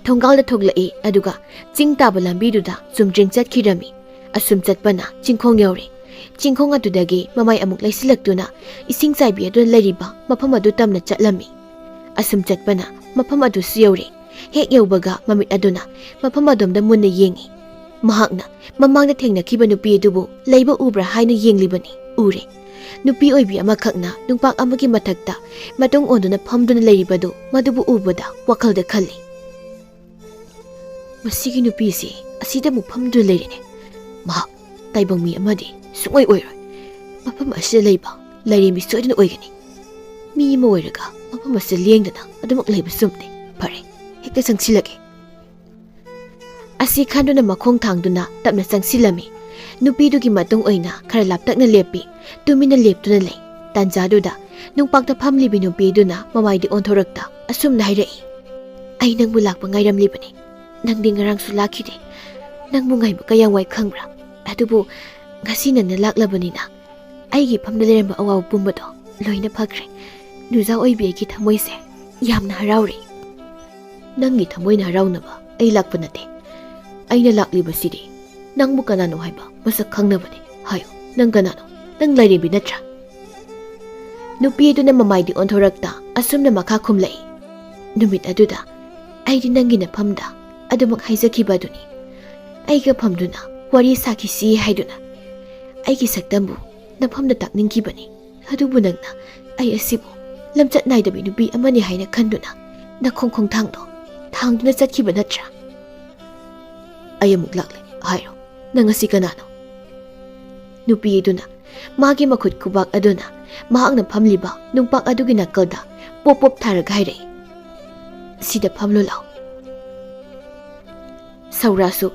ꯊꯣꯡꯒꯥꯜꯗ ꯊꯣꯛꯂꯛꯏ, ꯑꯗꯨꯒ ꯆꯤꯡ ꯇꯥꯕ ꯂꯝꯕꯤꯗꯨꯗ ꯆꯨꯝꯗ꯭ꯔꯤꯡ ꯆꯠꯈꯤꯔꯝꯃꯤ꯫ ꯑꯁꯨꯝ ꯆꯠꯄꯅ ꯆꯤꯡꯈꯣꯡ ꯌꯧꯔꯦ꯫ ꯆꯤꯡꯈꯣꯡ ꯑꯗꯨꯗꯒꯤ ꯃꯃꯥꯏ ꯑꯃꯨꯛ ꯂꯩꯁꯤꯜꯂꯛꯇꯨꯅ ꯏꯁꯤꯡ ꯆꯥꯏꯕꯤ ꯑꯗꯨꯅ ꯂꯩꯔꯤꯕ ꯃꯐꯝ ꯑꯗꯨ ꯇꯝꯅ ꯆꯠꯂꯝꯃꯤ꯫ ꯑꯁꯨꯝ ꯆꯠꯄꯅ ꯃꯐꯝ ꯑꯗꯨꯁꯨ ꯌꯧꯔꯦ꯫ ꯍꯦꯛ ꯌꯧꯕꯒ ꯃꯃꯤꯠ ꯑꯗꯨꯅ ꯃꯐꯝ ꯑꯗꯣꯝꯗ ꯃꯨꯟꯅ ꯌꯦꯡꯉꯤ꯫ ꯃꯍꯥꯛꯅ ꯃꯃꯥꯡꯗ ꯊꯦꯡꯅꯈꯤꯕ ꯅꯨꯄꯤ ꯑꯗꯨꯕꯨ ꯂꯩꯕ ꯎꯕ꯭ꯔꯥ ꯍꯥꯏꯅ ꯌꯦꯡꯂꯤꯕꯅꯤ꯫ ꯎꯔꯦ꯫ ꯅꯨꯄꯤ ꯑꯣꯏꯕꯤ ꯑꯃꯈꯛꯅ ꯅꯨꯡꯄꯥꯛ ꯑꯃꯒꯤ ꯃꯊꯛꯇ ꯃꯇꯨꯡ ꯑꯣꯟꯗꯨꯅ ꯐꯝꯗꯨꯅ ꯂꯩꯔꯤꯕꯗꯨ ꯃꯗꯨꯕꯨ ꯎꯕꯗ ꯋꯥꯈꯜꯗ ꯈꯜꯂꯤ, "ꯃꯁꯤꯒꯤ ꯅꯨꯄꯤꯁꯤ ꯑꯁꯤꯗ ꯑꯃꯨꯛ ꯐꯝꯗꯨꯅ ꯂꯩꯔꯦꯅꯦ꯫ ꯃꯍꯥꯛ ꯇꯥꯏꯕꯪ ꯃꯤ ꯑꯃꯗꯤ ꯁꯨꯡꯑꯣꯏ ꯑꯣꯏꯔꯣꯏ꯫ ꯃꯐꯝ ꯑꯁꯤꯗ ꯂꯩꯕ ꯂꯥꯏꯔꯦꯝꯕꯤ ꯁꯣꯏꯗꯅ ꯑꯣꯏꯒꯅꯤ꯫ ꯃꯤ ꯑꯃ ꯑꯣꯏꯔꯒ ꯃꯐꯝ ꯑꯁꯤ ꯂꯦꯡꯗꯅ ꯑꯗꯨꯃꯛ ꯂꯩꯕ ꯆꯨꯝꯗꯦ꯫ ꯐꯔꯦ, ꯍꯦꯛꯇ ꯆꯪꯁꯤꯜꯂꯒꯦ꯫ ꯑꯁꯤ ꯈꯟꯗꯨꯅ ꯃꯈꯣꯡ ꯊꯥꯡꯗꯨꯅ ꯇꯞꯅ ꯆꯪꯁꯤꯜꯂꯝꯃꯤ꯫ ꯅꯨꯄꯤꯗꯨꯒꯤ ꯃꯇꯨꯡ ꯑꯣꯏꯅ ꯈꯔ ꯂꯥꯞꯇꯛꯅ ꯂꯦꯞꯄꯤ꯫ ꯇꯨꯃꯤꯟꯅ ꯂꯦꯞꯇꯨꯅ ꯂꯩ꯫ ꯇꯥꯟꯖꯥꯗꯨꯗ ꯅꯨꯡꯄꯥꯛꯇ ꯐꯝꯂꯤꯕꯤ ꯅꯨꯄꯤꯗꯨꯅ ꯃꯃꯥꯏꯗꯤ ꯑꯣꯟꯊꯣꯔꯛꯇ ꯑꯁꯨꯝꯅ ꯍꯥꯏꯔꯛꯏ, "ꯑꯩ ꯅꯪꯕꯨ ꯂꯥꯛꯄ ꯉꯥꯏꯔꯝꯂꯤꯕꯅꯤ꯫ ꯅꯪꯗꯤ ꯉꯔꯥꯡꯁꯨ ꯂꯥꯛꯈꯤꯗꯦ꯫ ꯅꯪꯕꯨ ꯉꯥꯏꯕ ꯀꯌꯥꯝ ꯋꯥꯏ ꯈꯪꯕ꯭ꯔꯥ? ꯑꯗꯨꯕꯨ ꯉꯁꯤ ꯅꯪꯅ ꯂꯥꯛꯂꯕꯅꯤꯅ ꯑꯩꯒꯤ ꯏꯐꯝꯗ ꯂꯩꯔꯝꯕ ꯑꯋꯥꯕ ꯄꯨꯝꯕꯗꯣ ꯂꯣꯏꯅ ꯐꯈ꯭ꯔꯦ꯫ ꯅꯨꯖꯥ ꯑꯣꯏꯕꯤ ꯑꯩꯒꯤ ꯊꯃꯣꯏꯁꯦ ꯌꯥꯝꯅ ꯍꯔꯥꯎꯔꯦ꯫" "ꯅꯪꯒꯤ ꯊꯃꯣꯏꯅ ꯍꯔꯥꯎꯅꯕ ꯑꯩ ꯂꯥꯛꯄ ꯅꯠꯇꯦ꯫ ꯑꯩꯅ ꯂꯥꯛꯂꯤꯕꯁꯤꯗꯤ ꯅꯪꯕꯨ ꯀꯅꯥꯅꯣ ꯍꯥꯏꯕ ꯃꯁꯛ ꯈꯪꯅꯕꯅꯤ꯫ ꯍꯥꯏꯌꯨ, ꯅꯪ ꯀꯅꯥꯅꯣ? ꯅꯪ ꯂꯥꯏꯔꯦꯝꯕꯤ ꯅꯠꯇ꯭ꯔꯥ?" ꯅꯨꯄꯤ ꯑꯗꯨꯅ ꯃꯃꯥꯏꯗꯤ ꯑꯣꯟꯊꯣꯔꯛꯇ ꯑꯁꯨꯝꯅ ꯃꯈꯥ ꯈꯨꯝꯂꯛꯏ, "ꯅꯨꯃꯤꯠ ꯑꯗꯨꯗ ꯑꯩꯗꯤ ꯅꯪꯒꯤ ꯅꯐꯝꯗ ꯑꯗꯨꯃꯛ ꯍꯥꯏꯖꯈꯤꯕ ꯑꯗꯨꯅꯤ꯫ ꯑꯩꯒ ꯐꯝꯗꯨꯅ ꯋꯥꯔꯤ ꯁꯥꯈꯤꯁꯤ ꯍꯥꯏꯗꯨꯅ ꯑꯩꯒꯤ ꯁꯛꯇꯝꯕꯨ ꯅꯐꯝꯗ ꯇꯥꯛꯅꯤꯡꯈꯤꯕꯅꯤ꯫ ꯑꯗꯨꯕꯨ ꯅꯪꯅ ꯑꯩ ꯑꯁꯤꯕꯨ ꯂꯝꯆꯠ ꯅꯥꯏꯗꯕꯤ ꯅꯨꯄꯤ ꯑꯃꯅꯤ ꯍꯥꯏꯅ ꯈꯟꯗꯨꯅ ꯅꯈꯣꯡ ꯈꯣꯡꯊꯥꯡꯗꯣ ꯊꯥꯡꯗꯨꯅ ꯆꯠꯈꯤꯕ ꯅꯠꯇ꯭ꯔꯥ?" "ꯑꯩ ꯑꯃꯨꯛ ꯂꯥꯛꯂꯦ꯫ ꯍꯥꯏꯔꯣ, ꯅꯪ ꯑꯁꯤ ꯀꯅꯥꯅꯣ?" ꯅꯨꯄꯤ ꯑꯗꯨꯅ ꯃꯥꯒꯤ ꯃꯈꯨꯠ ꯈꯨꯕꯥꯛ ꯑꯗꯨꯅ ꯃꯍꯥꯛꯅ ꯐꯝꯂꯤꯕ ꯅꯨꯡꯄꯥꯛ ꯑꯗꯨꯒꯤ ꯅꯥꯀꯜꯗ ꯄꯣꯞ ꯄꯣꯞ ꯊꯥꯔꯒ ꯍꯥꯏꯔꯛꯏ, "ꯁꯤꯗ ꯐꯝꯂꯨ ꯂꯥꯎ꯫" ꯁꯧꯔꯥꯁꯨ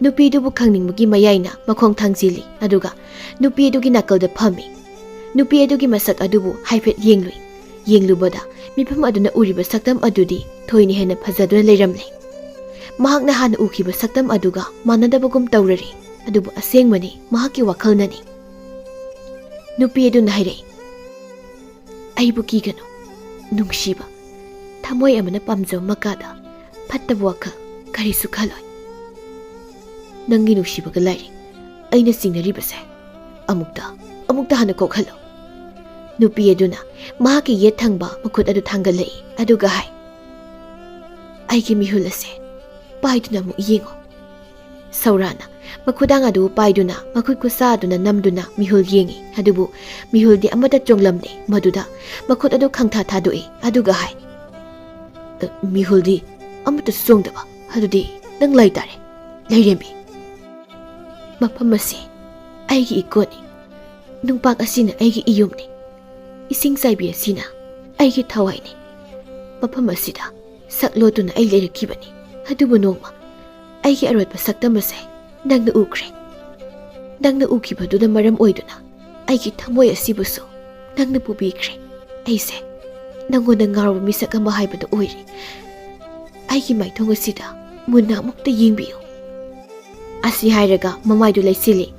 ꯅꯨꯄꯤꯗꯨꯕꯨ ꯈꯪꯅꯤꯡꯕꯒꯤ ꯃꯌꯥꯏꯅ ꯃꯈꯣꯡ ꯊꯥꯡꯖꯤꯜꯂꯤ, ꯑꯗꯨꯒ ꯅꯨꯄꯤ ꯑꯗꯨꯒꯤ ꯅꯥꯀꯜꯗ ꯐꯝꯃꯤ꯫ ꯅꯨꯄꯤ ꯑꯗꯨꯒꯤ ꯃꯁꯛ ꯑꯗꯨꯕꯨ ꯍꯥꯏꯐꯦꯠ ꯌꯦꯡꯂꯨꯏ꯫ ꯌꯦꯡꯂꯨꯕꯗ ꯃꯤꯐꯝ ꯑꯗꯨꯅ ꯎꯔꯤꯕ ꯁꯛꯇꯝ ꯑꯗꯨꯗꯤ ꯊꯣꯏꯅ ꯍꯦꯟꯅ ꯐꯖꯗꯨꯅ ꯂꯩꯔꯝꯂꯦ꯫ ꯃꯍꯥꯛꯅ ꯍꯥꯟꯅ ꯎꯈꯤꯕ ꯁꯛꯇꯝ ꯑꯗꯨꯒ ꯃꯥꯟꯅꯗꯕꯒꯨꯝ ꯇꯧꯔꯔꯤ, ꯑꯗꯨꯕꯨ ꯑꯁꯦꯡꯕꯅꯤ, ꯃꯍꯥꯛꯀꯤ ꯋꯥꯈꯜꯅꯅꯤ꯫ ꯅꯨꯄꯤ ꯑꯗꯨꯅ ꯍꯥꯏꯔꯛꯏ, "ꯑꯩꯕꯨ ꯀꯤꯒꯅꯨ, ꯅꯨꯡꯁꯤꯕ꯫ ꯊꯃꯣꯏ ꯑꯃꯅ ꯄꯥꯝꯖꯕ ꯃꯀꯥꯗ ꯐꯠꯇꯕ ꯋꯥꯈꯜ ꯀꯔꯤꯁꯨ ꯈꯜꯂꯣꯏ꯫ ꯅꯪꯒꯤ ꯅꯨꯡꯁꯤꯕꯒ ꯂꯥꯏꯔꯤ ꯑꯩꯅ ꯆꯤꯡꯅꯔꯤꯕꯁꯦ꯫ ꯑꯃꯨꯛꯇ, ꯑꯃꯨꯛꯇ ꯍꯥꯟꯅ ꯀꯣꯛꯍꯜꯂꯨ꯫" ꯅꯨꯄꯤ ꯑꯗꯨꯅ ꯃꯍꯥꯛꯀꯤ ꯌꯦꯠ ꯊꯪꯕ ꯃꯈꯨꯠ ꯑꯗꯨ ꯊꯥꯡꯒꯠꯂꯛꯏ, ꯑꯗꯨꯒ ꯍꯥꯏ, "ꯑꯩꯒꯤ ꯃꯤꯍꯨꯜ ꯑꯁꯦ ꯄꯥꯏꯗꯨꯅ ꯑꯃꯨꯛ ꯌꯦꯡꯉꯨ꯫" ꯁꯧꯔꯥꯅ ꯃꯈꯨꯗꯥꯡ ꯑꯗꯨ ꯄꯥꯏꯗꯨꯅ ꯃꯈꯨꯠ ꯈꯨꯠꯁꯥ ꯑꯗꯨꯅ ꯅꯝꯗꯨꯅ ꯃꯤꯍꯨꯜ ꯌꯦꯡꯉꯤ, ꯑꯗꯨꯕꯨ ꯃꯤꯍꯨꯜꯗꯤ ꯑꯃꯠꯇ ꯆꯣꯡꯂꯝꯗꯦ꯫ ꯃꯗꯨꯗ ꯃꯈꯨꯠ ꯑꯗꯨ ꯈꯪꯊꯥ ꯊꯥꯗꯣꯛꯏ, ꯑꯗꯨꯒ ꯍꯥꯏ, "ꯑ, ꯃꯤꯍꯨꯜꯗꯤ ꯑꯃꯠꯇ ꯆꯣꯡꯗꯕ, ꯑꯗꯨꯗꯤ ꯅꯪ ꯂꯥꯏ ꯇꯥꯔꯦ, ꯂꯥꯏꯔꯦꯝꯕꯤ꯫ ꯃꯐꯝ ꯑꯁꯤ ꯑꯩꯒꯤ ꯏꯀꯣꯟꯅꯤ, ꯅꯨꯡꯄꯥꯛ ꯑꯁꯤꯅ ꯑꯩꯒꯤ ꯏꯌꯨꯝꯅꯤ, ꯏꯁꯤꯡ ꯆꯥꯏꯕꯤ ꯑꯁꯤꯅ ꯑꯩꯒꯤ ꯊꯋꯥꯏꯅꯤ꯫ ꯃꯐꯝ ꯑꯁꯤꯗ ꯁꯛ ꯂꯣꯠꯇꯨꯅ ꯑꯩ ꯂꯩꯔꯛꯈꯤꯕꯅꯤ꯫ ꯑꯗꯨꯕꯨ ꯅꯣꯡꯃ ꯑꯩꯒꯤ ꯑꯔꯣꯠꯄ ꯁꯛꯇꯝ ꯑꯁꯦ ꯅꯪꯅ ꯎꯈ꯭ꯔꯦ꯫ ꯅꯪꯅ ꯎꯈꯤꯕꯗꯨꯅ ꯃꯔꯝ ꯑꯣꯏꯗꯨꯅ ꯑꯩꯒꯤ ꯊꯃꯣꯏ ꯑꯁꯤꯕꯨꯁꯨ ꯅꯪꯅ ꯄꯨꯕꯤꯈ꯭ꯔꯦ꯫ ꯑꯩꯁꯦ ꯅꯪꯉꯣꯟꯗ ꯉꯥꯎꯔꯕ ꯃꯤꯁꯛ ꯑꯃ ꯍꯥꯏꯕꯗꯨ ꯑꯣꯏꯔꯦ꯫ ꯑꯩꯒꯤ ꯃꯥꯏꯊꯣꯡ ꯑꯁꯤꯗ ꯃꯨꯟꯅ ꯑꯃꯨꯛꯇ ꯌꯦꯡꯕꯤꯌꯨ꯫ ꯑꯁꯤ ꯍꯥꯏꯔꯒ ꯃꯃꯥꯏꯗꯨ ꯂꯩꯁꯤꯜꯂꯤ꯫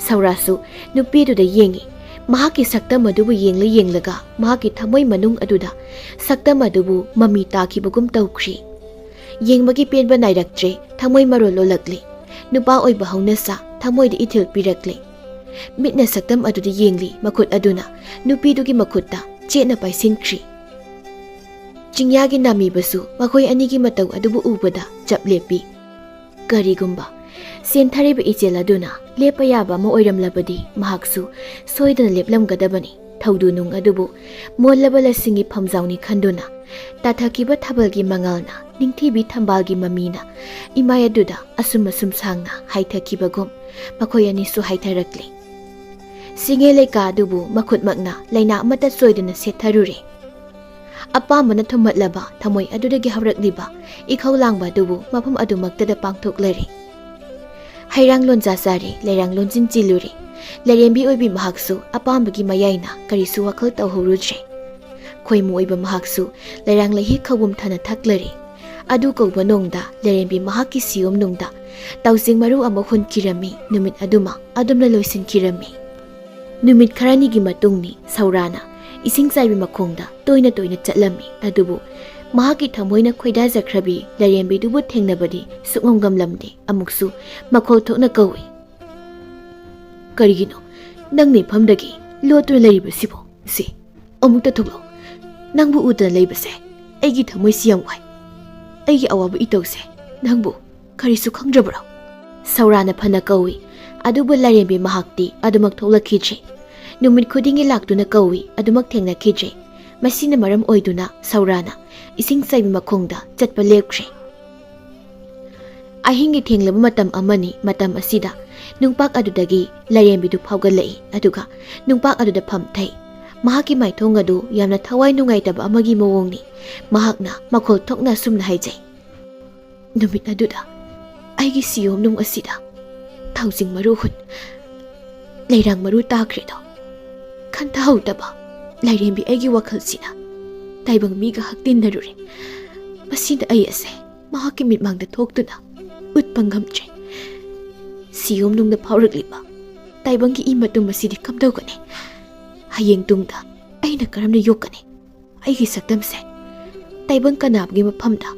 ꯁꯧꯔꯥꯁꯨ ꯅꯨꯄꯤꯗꯨꯗ ꯌꯦꯡꯉꯤ꯫ ꯃꯍꯥꯛꯀꯤ ꯁꯛꯇꯝ ꯑꯗꯨꯕꯨ ꯌꯦꯡꯂ ꯌꯦꯡꯂꯒ ꯃꯍꯥꯛꯀꯤ ꯊꯃꯣꯏ ꯃꯅꯨꯡ ꯑꯗꯨꯗ ꯁꯛꯇꯝ ꯑꯗꯨꯕꯨ ꯃꯃꯤ ꯇꯥꯈꯤꯕꯒꯨꯝ ꯇꯧꯈ꯭ꯔꯤ꯫ ꯌꯦꯡꯕꯒꯤ ꯄꯦꯟꯕ ꯅꯥꯏꯔꯛꯇ꯭ꯔꯦ꯫ ꯊꯃꯣꯏ ꯃꯔꯣꯜ ꯂꯣꯜꯂꯛꯂꯤ꯫ ꯅꯨꯄꯥ ꯑꯣꯏꯕ ꯍꯧꯅꯁꯥ ꯊꯃꯣꯏꯗ ꯏꯊꯤꯜ ꯄꯤꯔꯛꯂꯤ꯫ ꯃꯤꯠꯅ ꯁꯛꯇꯝ ꯑꯗꯨꯗ ꯌꯦꯡꯂꯤ꯫ ꯃꯈꯨꯠ ꯑꯗꯨꯅ ꯅꯨꯄꯤꯗꯨꯒꯤ ꯃꯈꯨꯠꯇ ꯆꯦꯠꯅ ꯄꯥꯏꯁꯤꯟꯈ꯭ꯔꯤ꯫ ꯆꯤꯡꯌꯥꯒꯤ ꯅꯥꯃꯤꯕꯁꯨ ꯃꯈꯣꯏ ꯑꯅꯤꯒꯤ ꯃꯇꯧ ꯑꯗꯨꯕꯨ ꯎꯕꯗ ꯆꯞ ꯂꯦꯞꯄꯤ꯫ ꯀꯔꯤꯒꯨꯝꯕ ꯆꯦꯟꯊꯔꯤꯕ ꯏꯆꯦꯜ ꯑꯗꯨꯅ ꯂꯦꯞꯄ ꯌꯥꯕ ꯑꯃ ꯑꯣꯏꯔꯝꯂꯕꯗꯤ ꯃꯍꯥꯛꯁꯨ ꯁꯣꯏꯗꯅ ꯂꯦꯞꯂꯝꯒꯗꯕꯅꯤ꯫ ꯊꯧꯗꯨ ꯅꯨꯡ ꯑꯗꯨꯕꯨ ꯃꯣꯜꯂꯕ ꯂꯁꯤꯡꯒꯤ ꯐꯝꯖꯥꯎꯅꯤ ꯈꯟꯗꯨꯅ ꯇꯥꯊꯈꯤꯕ ꯊꯥꯕꯜꯒꯤ ꯃꯉꯥꯜꯅ ꯅꯤꯡꯊꯤꯕꯤ ꯊꯝꯕꯥꯜꯒꯤ ꯃꯃꯤꯅ ꯏꯃꯥꯏ ꯑꯗꯨꯗ ꯑꯁꯨꯝ ꯑꯁꯨꯝ ꯁꯥꯡꯅ ꯍꯥꯏꯊꯈꯤꯕꯒꯨꯝ ꯃꯈꯣꯏ ꯑꯅꯤꯁꯨ ꯍꯥꯏꯊꯔꯛꯂꯤ꯫ ꯁꯤꯡꯉꯦ ꯂꯩꯀꯥ ꯑꯗꯨꯕꯨ ꯃꯈꯨꯠꯃꯛꯅ ꯂꯩꯅꯥ ꯑꯃꯠꯇ ꯆꯣꯏꯗꯅ ꯁꯦꯠꯊꯔꯨꯔꯦ꯫ ꯑꯄꯥꯝꯕꯅ ꯊꯨꯝꯍꯠꯂꯕ ꯊꯃꯣꯏ ꯑꯗꯨꯗꯒꯤ ꯍꯧꯔꯛꯂꯤꯕ ꯏꯈꯧ ꯂꯥꯡꯕ ꯑꯗꯨꯕꯨ ꯃꯐꯝ ꯑꯗꯨꯃꯛꯇꯗ ꯄꯥꯡꯊꯣꯛꯂꯔꯦ꯫ ꯍꯩꯔꯥꯡ ꯂꯣꯟꯖꯥ ꯆꯥꯔꯦ, ꯂꯩꯔꯥꯡ ꯂꯣꯟꯖꯤꯟ ꯆꯤꯜꯂꯨꯔꯦ꯫ ꯂꯥꯏꯔꯦꯝꯕꯤ ꯑꯣꯏꯕꯤ ꯃꯍꯥꯛꯁꯨ ꯑꯄꯥꯝꯕꯒꯤ ꯃꯌꯥꯏꯅ ꯀꯔꯤꯁꯨ ꯋꯥꯈꯜ ꯇꯧꯍꯧꯔꯨꯗ꯭ꯔꯦ꯫ ꯈꯣꯏꯃꯨ ꯑꯣꯏꯕ ꯃꯍꯥꯛꯁꯨ ꯂꯩꯔꯥꯡ ꯂꯩꯍꯤ ꯈꯧꯕꯨꯝ ꯊꯥꯅ ꯊꯛꯂꯔꯦ꯫ ꯑꯗꯨ ꯀꯧꯕ ꯅꯣꯡꯗ ꯂꯥꯏꯔꯦꯝꯕꯤ ꯃꯍꯥꯛꯀꯤ ꯁꯤꯌꯣꯝ ꯅꯨꯡꯗ ꯇꯥꯎꯖꯤꯡ ꯃꯔꯨ ꯑꯃ ꯍꯨꯟꯈꯤꯔꯝꯃꯤ꯫ ꯅꯨꯃꯤꯠ ꯑꯗꯨꯃ ꯑꯗꯨꯝꯅ ꯂꯣꯏꯁꯤꯟꯈꯤꯔꯝꯃꯤ꯫ ꯅꯨꯃꯤꯠ ꯈꯔꯅꯤꯒꯤ ꯃꯇꯨꯡꯅꯤ꯫ ꯁꯧꯔꯥꯅ ꯏꯁꯤꯡ ꯆꯥꯏꯕꯤ ꯃꯈꯣꯡꯗ ꯇꯣꯏꯅ ꯇꯣꯏꯅ ꯆꯠꯂꯝꯃꯤ꯫ ꯑꯗꯨꯕꯨ ꯃꯍꯥꯛꯀꯤ ꯊꯃꯣꯏꯅ ꯈꯣꯏꯗꯥꯖꯈ꯭ꯔꯕꯤ ꯂꯥꯏꯔꯦꯝꯕꯤꯗꯨꯕꯨ ꯊꯦꯡꯅꯕꯗꯤ ꯁꯨꯛꯉꯝ ꯉꯝꯂꯝꯗꯦ꯫ ꯑꯃꯨꯛꯁꯨ ꯃꯈꯣꯜ ꯊꯣꯛꯅ ꯀꯧꯏ, "ꯀꯔꯤꯒꯤꯅꯣ ꯅꯪ ꯃꯤꯐꯝꯗꯒꯤ ꯂꯣꯠꯇꯨꯅ ꯂꯩꯔꯤꯕꯁꯤꯕꯣ? ꯁꯤ, ꯑꯃꯨꯛꯇ ꯊꯣꯛꯂꯛꯎ꯫ ꯅꯪꯕꯨ ꯎꯗꯅ ꯂꯩꯕꯁꯦ ꯑꯩꯒꯤ ꯊꯃꯣꯏꯁꯤ ꯌꯥꯝ ꯋꯥꯏ꯫ ꯑꯩꯒꯤ ꯑꯋꯥꯕ ꯏꯇꯧꯁꯦ ꯅꯪꯕꯨ ꯀꯔꯤꯁꯨ ꯈꯪꯗ꯭ꯔꯕ꯭ꯔꯣ?" ꯁꯧꯔꯥꯅ ꯐꯅ ꯀꯧꯏ꯫ ꯑꯗꯨꯕꯨ ꯂꯥꯏꯔꯦꯝꯕꯤ ꯃꯍꯥꯛꯇꯤ ꯑꯗꯨꯃꯛ ꯊꯣꯛꯂꯛꯈꯤꯗ꯭ꯔꯦ꯫ ꯅꯨꯃꯤꯠ ꯈꯨꯗꯤꯡꯒꯤ ꯂꯥꯛꯇꯨꯅ ꯀꯧꯏ, ꯑꯗꯨꯃꯛ ꯊꯦꯡꯅꯈꯤꯗ꯭ꯔꯦ꯫ ꯃꯁꯤꯅ ꯃꯔꯝ ꯑꯣꯏꯗꯨꯅ ꯁꯧꯔꯥꯅ ꯏꯁꯤꯡ ꯆꯥꯏꯕꯤ ꯃꯈꯣꯡꯗ ꯆꯠꯄ ꯂꯦꯞꯈ꯭ꯔꯦ꯫ ꯑꯍꯤꯡꯒꯤ ꯊꯦꯡꯂꯕ ꯃꯇꯝ ꯑꯃꯅꯤ꯫ ꯃꯇꯝ ꯑꯁꯤꯗ ꯅꯨꯡꯄꯥꯛ ꯑꯗꯨꯗꯒꯤ ꯂꯥꯏꯔꯦꯝꯕꯤꯗꯨ ꯐꯥꯎꯒꯠꯂꯛꯏ, ꯑꯗꯨꯒ ꯅꯨꯡꯄꯥꯛ ꯑꯗꯨꯗ ꯐꯝꯊꯩ꯫ ꯃꯍꯥꯛꯀꯤ ꯃꯥꯏꯊꯣꯡ ꯑꯗꯨ ꯌꯥꯝꯅ ꯊꯋꯥꯏ ꯅꯨꯡꯉꯥꯏꯇꯕ ꯑꯃꯒꯤ ꯃꯑꯣꯡꯅꯤ꯫ ꯃꯍꯥꯛꯅ ꯃꯈꯣꯜ ꯊꯣꯛꯅ ꯑꯁꯨꯝꯅ ꯍꯥꯏꯖꯩ, "ꯅꯨꯃꯤꯠ ꯑꯗꯨꯗ ꯑꯩꯒꯤ ꯁꯤꯌꯣꯝꯅꯨꯡ ꯑꯁꯤꯗ ꯊꯥꯡꯖꯤꯡ ꯃꯔꯨ ꯍꯨꯟ, ꯂꯩꯔꯥꯡ ꯃꯔꯨ ꯇꯥꯈ꯭ꯔꯦꯗꯣ꯫ ꯈꯟꯊꯍꯧꯗꯕ ꯂꯥꯏꯔꯦꯝꯕꯤ ꯑꯩꯒꯤ ꯋꯥꯈꯜꯁꯤꯅ ꯇꯥꯏꯕꯪ ꯃꯤꯒ ꯍꯛꯇꯤꯟꯅꯔꯨꯔꯦ꯫ ꯃꯁꯤꯅ ꯑꯩ ꯑꯁꯦ ꯃꯍꯥꯛꯀꯤ ꯃꯤꯠꯃꯥꯡꯗ ꯊꯣꯛꯇꯨꯅ ꯎꯠꯄ ꯉꯝꯗ꯭ꯔꯦ꯫ ꯁꯤꯌꯣꯝꯅꯨꯡꯗ ꯐꯥꯎꯔꯛꯂꯤꯕ ꯇꯥꯏꯕꯪꯒꯤ ꯏ ꯃꯇꯨꯝ ꯑꯁꯤꯗꯤ ꯀꯝꯗꯧꯒꯅꯤ? ꯍꯌꯦꯡ ꯇꯨꯡꯗ ꯑꯩꯅ ꯀꯔꯝꯅ ꯌꯣꯛꯀꯅꯤ? ꯑꯩꯒꯤ ꯁꯛꯇꯝꯁꯦ ꯇꯥꯏꯕꯪ ꯀꯅꯥꯒꯤ ꯃꯐꯝꯗ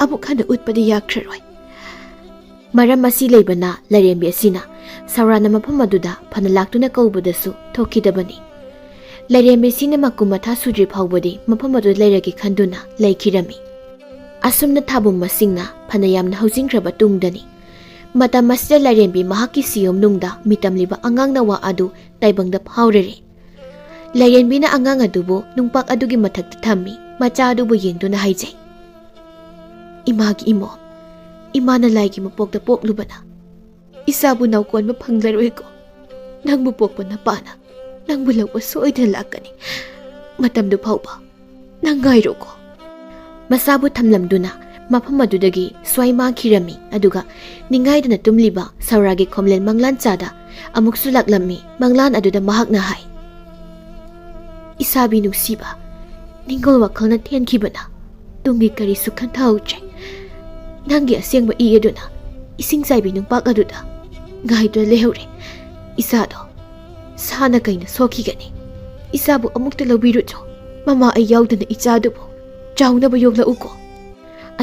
ꯑꯃꯨꯛ ꯍꯟꯅ ꯎꯠꯄꯗꯤ ꯌꯥꯈ꯭ꯔꯔꯣꯏ꯫" ꯃꯔꯝ ꯑꯁꯤ ꯂꯩꯕꯅ ꯂꯥꯏꯔꯦꯝꯕꯤ ꯑꯁꯤꯅ ꯁꯧꯔꯥꯅ ꯃꯐꯝ ꯑꯗꯨꯗ ꯐꯅ ꯂꯥꯛꯇꯨꯅ ꯀꯧꯕꯗꯁꯨ ꯊꯣꯛꯈꯤꯗꯕꯅꯤ꯫ ꯂꯥꯏꯔꯦꯝꯕꯤ ꯑꯁꯤꯅ ꯃꯀꯨꯝ ꯃꯊꯥ ꯁꯨꯗ꯭ꯔꯤ ꯐꯥꯎꯕꯗꯤ ꯃꯐꯝ ꯑꯗꯨꯗ ꯂꯩꯔꯒꯦ ꯈꯟꯗꯨꯅ ꯂꯩꯈꯤꯔꯝꯃꯤ꯫ ꯑꯁꯨꯝꯅ ꯊꯥꯕꯨꯝ ꯃꯁꯤꯡꯅ ꯐꯅ ꯌꯥꯝꯅ ꯍꯧꯖꯤꯟꯈ꯭ꯔꯕ ꯇꯨꯡꯗꯅꯤ꯫ ꯃꯇꯝ ꯑꯁꯤꯗ ꯂꯥꯏꯔꯦꯝꯕꯤ ꯃꯍꯥꯛꯀꯤ ꯁꯤꯌꯣꯝꯅꯨꯡꯗ ꯃꯤꯇꯝꯂꯤꯕ ꯑꯉꯥꯡ ꯅꯋꯥ ꯑꯗꯨ ꯇꯥꯏꯕꯪꯗ ꯐꯥꯎꯔꯔꯦ꯫ ꯂꯥꯏꯔꯦꯝꯕꯤꯅ ꯑꯉꯥꯡ ꯑꯗꯨꯕꯨ ꯅꯨꯡꯄꯥꯛ ꯑꯗꯨꯒꯤ ꯃꯊꯛꯇ ꯊꯝꯃꯤ꯫ ꯃꯆꯥ ꯑꯗꯨꯕꯨ ꯌꯦꯡꯗꯨꯅ ꯍꯥꯏꯖꯩ, "ꯏꯃꯥꯒꯤ ꯏꯃꯣꯝ, ꯏꯃꯥꯅ ꯂꯥꯏꯒꯤ ꯃꯄꯣꯛꯇ ꯄꯣꯛꯂꯨꯕꯅ ꯏꯆꯥꯕꯨ ꯅꯥꯎꯀꯣꯟꯕ ꯐꯪꯂꯔꯣꯏꯀꯣ꯫ ꯅꯪꯕꯨ ꯄꯣꯛꯄ ꯅꯄꯥꯅ ꯅꯪꯕꯨ ꯂꯧꯕ ꯁꯣꯏꯗꯅ ꯂꯥꯛꯀꯅꯤ꯫ ꯃꯇꯝꯗꯨ ꯐꯥꯎꯕ ꯅꯪ ꯉꯥꯏꯔꯣꯀꯣ꯫" ꯃꯁꯥꯕꯨ ꯊꯝꯂꯝꯗꯨꯅ ꯃꯐꯝ ꯑꯗꯨꯗꯒꯤ ꯁ꯭ꯋꯥꯏ ꯃꯥꯡꯈꯤꯔꯝꯃꯤ꯫ ꯑꯗꯨꯒ ꯅꯤꯡꯉꯥꯏꯗꯅ ꯇꯨꯝꯂꯤꯕ ꯁꯧꯔꯥꯒꯤ ꯈꯣꯝꯂꯦꯟ ꯃꯪꯂꯥꯟ ꯆꯥꯗ ꯑꯃꯨꯛꯁꯨ ꯂꯥꯛꯂꯝꯃꯤ꯫ ꯃꯪꯂꯥꯟ ꯑꯗꯨꯗ ꯃꯍꯥꯛꯅ ꯍꯥꯏ, "ꯏꯁꯥꯕꯤ ꯅꯨꯡꯁꯤꯕ, ꯅꯤꯡꯒꯣꯜ ꯋꯥꯈꯜꯅ ꯊꯦꯟꯈꯤꯕꯅ ꯇꯨꯡꯒꯤ ꯀꯔꯤꯁꯨ ꯈꯟꯊꯍꯧꯗ꯭ꯔꯦ꯫ ꯅꯪꯒꯤ ꯑꯁꯦꯡꯕ ꯏ ꯑꯗꯨꯅ ꯏꯁꯤꯡ ꯆꯥꯏꯕꯤ ꯅꯨꯡꯄꯥꯛ ꯑꯗꯨꯗ ꯉꯥꯏꯗꯨꯅ ꯂꯩꯍꯧꯔꯦ꯫ ꯏꯆꯥꯗꯣ ꯁꯥꯅ ꯀꯩꯅ ꯁꯣꯛꯈꯤꯒꯅꯤ꯫ ꯏꯆꯥꯕꯨ ꯑꯃꯨꯛꯇ ꯂꯧꯕꯤꯔꯨꯆꯣ꯫ ꯃꯃꯥ ꯑꯩ ꯌꯥꯎꯗꯅ ꯏꯆꯥꯗꯨꯕꯨ ꯆꯥꯎꯅꯕ ꯌꯣꯛꯂꯛꯎꯀꯣ꯫"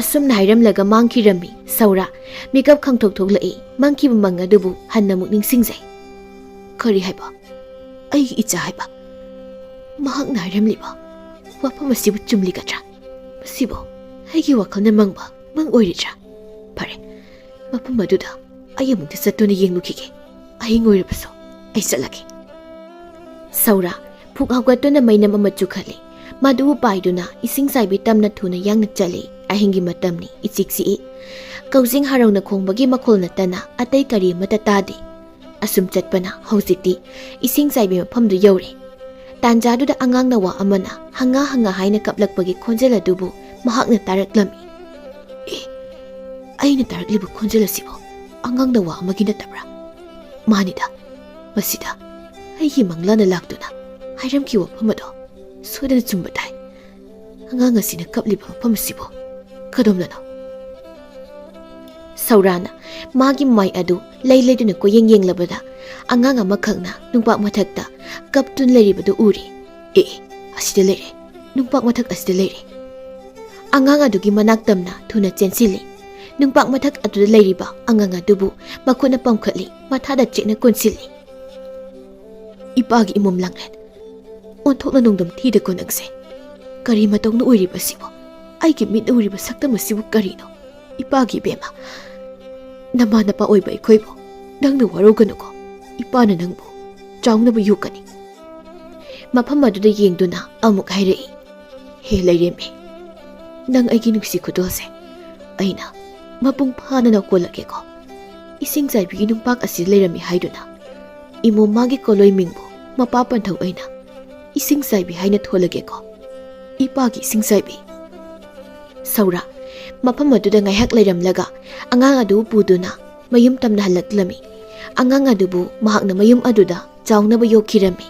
ꯑꯁꯨꯝꯅ ꯍꯥꯏꯔꯝꯂꯒ ꯃꯥꯡꯈꯤꯔꯝꯃꯤ꯫ ꯁꯧꯔꯥ ꯃꯤꯀꯞ ꯈꯪꯊꯣꯛ ꯊꯣꯛꯂꯛꯏ꯫ ꯃꯪꯈꯤꯕ ꯃꯪ ꯑꯗꯨꯕꯨ ꯍꯟꯅ ꯑꯃꯨꯛ ꯅꯤꯡꯁꯤꯡꯖꯩ꯫ "ꯀꯔꯤ ꯍꯥꯏꯕ? ꯑꯩꯒꯤ ꯏꯆꯥ ꯍꯥꯏꯕ? ꯃꯍꯥꯛꯅ ꯍꯥꯏꯔꯝꯂꯤꯕ ꯋꯥꯐꯝ ꯑꯁꯤꯕꯨ ꯆꯨꯝꯂꯤꯒꯗ꯭ꯔꯥ? ꯃꯁꯤꯕꯨ ꯑꯩꯒꯤ ꯋꯥꯈꯜꯅ ꯃꯪꯕ ꯃꯪ ꯑꯣꯏꯔꯤꯗ꯭ꯔꯥ? ꯐꯔꯦ, ꯃꯐꯝ ꯑꯗꯨꯗ ꯑꯩ ꯑꯃꯨꯛꯇ ꯆꯠꯇꯨꯅ ꯌꯦꯡꯂꯨꯈꯤꯒꯦ꯫ ꯑꯍꯤꯡ ꯑꯣꯏꯔꯕꯁꯨ ꯑꯩ ꯆꯠꯂꯒꯦ꯫" ꯁꯧꯔꯥ ꯐꯨꯛ ꯍꯧꯒꯠꯇꯨꯅ ꯃꯩꯅꯝ ꯑꯃ ꯆꯨꯈꯠꯂꯤ꯫ ꯃꯗꯨꯕꯨ ꯄꯥꯏꯗꯨꯅ ꯏꯁꯤꯡ ꯆꯥꯏꯕꯤ ꯇꯝꯅ ꯊꯨꯅ ꯌꯥꯡꯅ ꯆꯠꯂꯤ꯫ ꯑꯍꯤꯡꯒꯤ ꯃꯇꯝꯅꯤ, ꯏꯆꯤꯛ ꯆꯤꯛꯏ꯫ ꯀꯧꯖꯤꯡ ꯍꯔꯥꯎꯅ ꯈꯣꯡꯕꯒꯤ ꯃꯈꯣꯜ ꯅꯠꯇꯅ ꯑꯇꯩ ꯀꯔꯤ ꯑꯃꯠꯇ ꯇꯥꯗꯦ꯫ ꯑꯁꯨꯝ ꯆꯠꯄꯅ ꯍꯧꯖꯤꯛꯇꯤ ꯏꯁꯤꯡ ꯆꯥꯏꯕꯤ ꯃꯐꯝꯗꯨ ꯌꯧꯔꯦ꯫ ꯇꯥꯟꯖꯥꯗꯨꯗ ꯑꯉꯥꯡ ꯅꯋꯥ ꯑꯃꯅ ꯍꯪꯉꯥ ꯍꯪꯉꯥ ꯍꯥꯏꯅ ꯀꯞꯂꯛꯄꯒꯤ ꯈꯣꯟꯖꯦꯜ ꯑꯗꯨꯕꯨ ꯃꯍꯥꯛꯅ ꯇꯥꯔꯛꯂꯝꯃꯤ꯫ "ꯑꯦ, ꯑꯩꯅ ꯇꯥꯔꯛꯂꯤꯕ ꯈꯣꯟꯖꯦꯜ ꯑꯁꯤꯕꯨ ꯑꯉꯥꯡ ꯅꯋꯥ ꯑꯃꯒꯤ ꯅꯠꯇꯕ꯭ꯔꯥ? ꯃꯥꯅꯤꯗ, ꯃꯁꯤꯗ ꯑꯩꯒꯤ ꯃꯪꯂꯥꯅ ꯂꯥꯛꯇꯨꯅ ꯍꯥꯏꯔꯝꯈꯤꯕ ꯋꯥꯐꯝ ꯑꯗꯣ ꯁꯣꯏꯗꯅ ꯆꯨꯝꯕ ꯇꯥꯏ꯫ ꯑꯉꯥꯡ ꯑꯁꯤꯅ ꯀꯞꯂꯤꯕ ꯃꯐꯝ ꯑꯁꯤꯕꯨ ꯀꯗꯣꯝꯗꯅꯣ?" ꯁꯧꯔꯥꯅ ꯃꯥꯒꯤ ꯃꯥꯏ ꯑꯗꯨ ꯂꯩ ꯂꯩꯗꯨꯅ ꯀꯣꯏꯌꯦꯡ ꯌꯦꯡꯂꯕꯗ, ꯑꯉꯥꯡ ꯑꯃꯈꯛꯅ ꯅꯨꯡꯄꯥꯛ ꯃꯊꯛꯇ ꯀꯞꯇꯨꯅ ꯂꯩꯔꯤꯕꯗꯨ ꯎꯔꯤ꯫ "ꯑꯦ, ꯑꯦ, ꯑꯁꯤꯗ ꯂꯩꯔꯦ, ꯅꯨꯡꯄꯥꯛ ꯃꯊꯛ ꯑꯁꯤꯗ ꯂꯩꯔꯦ!" ꯑꯉꯥꯡ ꯑꯗꯨꯒꯤ ꯃꯅꯥꯛ ꯇꯝꯅ ꯊꯨꯅ ꯆꯦꯟꯁꯤꯜꯂꯤ꯫ ꯅꯨꯡꯄꯥꯛ ꯃꯊꯛ ꯑꯗꯨꯗ ꯂꯩꯔꯤꯕ ꯑꯉꯥꯡ ꯑꯗꯨꯕꯨ ꯃꯈꯨꯠꯅ ꯄꯝꯈꯠꯂꯤ, ꯃꯊꯥꯗ ꯆꯦꯠꯅ ꯀꯣꯟꯁꯤꯜꯂꯤ꯫ "ꯏꯄꯥꯒꯤ ꯏꯃꯣꯝ ꯂꯥꯡꯂꯦꯟ, ꯑꯣꯟꯊꯣꯛꯅ ꯅꯣꯡꯗꯝ ꯊꯤꯗꯀꯣ ꯅꯪꯁꯦ꯫ ꯀꯔꯤ ꯃꯇꯧꯅ ꯑꯣꯏꯔꯤꯕꯁꯤꯕꯣ? ꯑꯩꯒꯤ ꯃꯤꯠꯅ ꯎꯔꯤꯕ ꯁꯛꯇꯝ ꯑꯁꯤꯕꯨ ꯀꯔꯤꯅꯣ? ꯏꯄꯥꯒꯤ ꯏꯕꯦꯝꯃ, ꯅꯃꯥ ꯅꯄꯥ ꯑꯣꯏꯕ ꯑꯩꯈꯣꯏꯕꯨ ꯅꯪꯅ ꯋꯥꯔꯧꯒꯅꯨꯀꯣ꯫ ꯏꯄꯥꯅ ꯅꯪꯕꯨ ꯆꯥꯎꯅꯕ ꯌꯣꯛꯀꯅꯤ꯫" ꯃꯐꯝ ꯑꯗꯨꯗ ꯌꯦꯡꯗꯨꯅ ꯑꯃꯨꯛ ꯍꯥꯏꯔꯛꯏ꯫ "ꯍꯦ ꯂꯩꯔꯦꯝꯕꯤ, ꯅꯪ ꯑꯩꯒꯤ ꯅꯨꯡꯁꯤ ꯈꯨꯗꯣꯜꯁꯦ ꯑꯩꯅ ꯃꯄꯨꯡ ꯐꯥꯅ ꯅꯧꯀꯣꯜꯂꯒꯦꯀꯣ꯫ ꯏꯁꯤꯡ ꯆꯥꯏꯕꯤꯒꯤ ꯅꯨꯡꯄꯥꯛ ꯑꯁꯤꯗ ꯂꯩꯔꯝꯃꯤ ꯍꯥꯏꯗꯨꯅ ꯏꯃꯣꯝ ꯃꯥꯒꯤ ꯀꯣꯂꯣꯏ ꯃꯤꯡꯕꯨ ꯃꯄꯥ ꯄꯟꯊꯧ ꯑꯩꯅ ꯏꯁꯤꯡ ꯆꯥꯏꯕꯤ ꯍꯥꯏꯅ ꯊꯣꯜꯂꯒꯦꯀꯣ꯫ ꯏꯄꯥꯒꯤ ꯏꯁꯤꯡ ꯆꯥꯏꯕꯤ꯫" ꯁꯧꯔꯥ ꯃꯐꯝ ꯑꯗꯨꯗ ꯉꯥꯏꯍꯥꯛ ꯂꯩꯔꯝꯂꯒ ꯑꯉꯥꯡ ꯑꯗꯨ ꯄꯨꯗꯨꯅ ꯃꯌꯨꯝ ꯇꯝꯅ ꯍꯜꯂꯛꯂꯝꯃꯤ꯫ ꯑꯉꯥꯡ ꯑꯗꯨꯕꯨ ꯃꯍꯥꯛꯅ ꯃꯌꯨꯝ ꯑꯗꯨꯗ ꯆꯥꯎꯅꯕ ꯌꯣꯛꯈꯤꯔꯝꯃꯤ꯫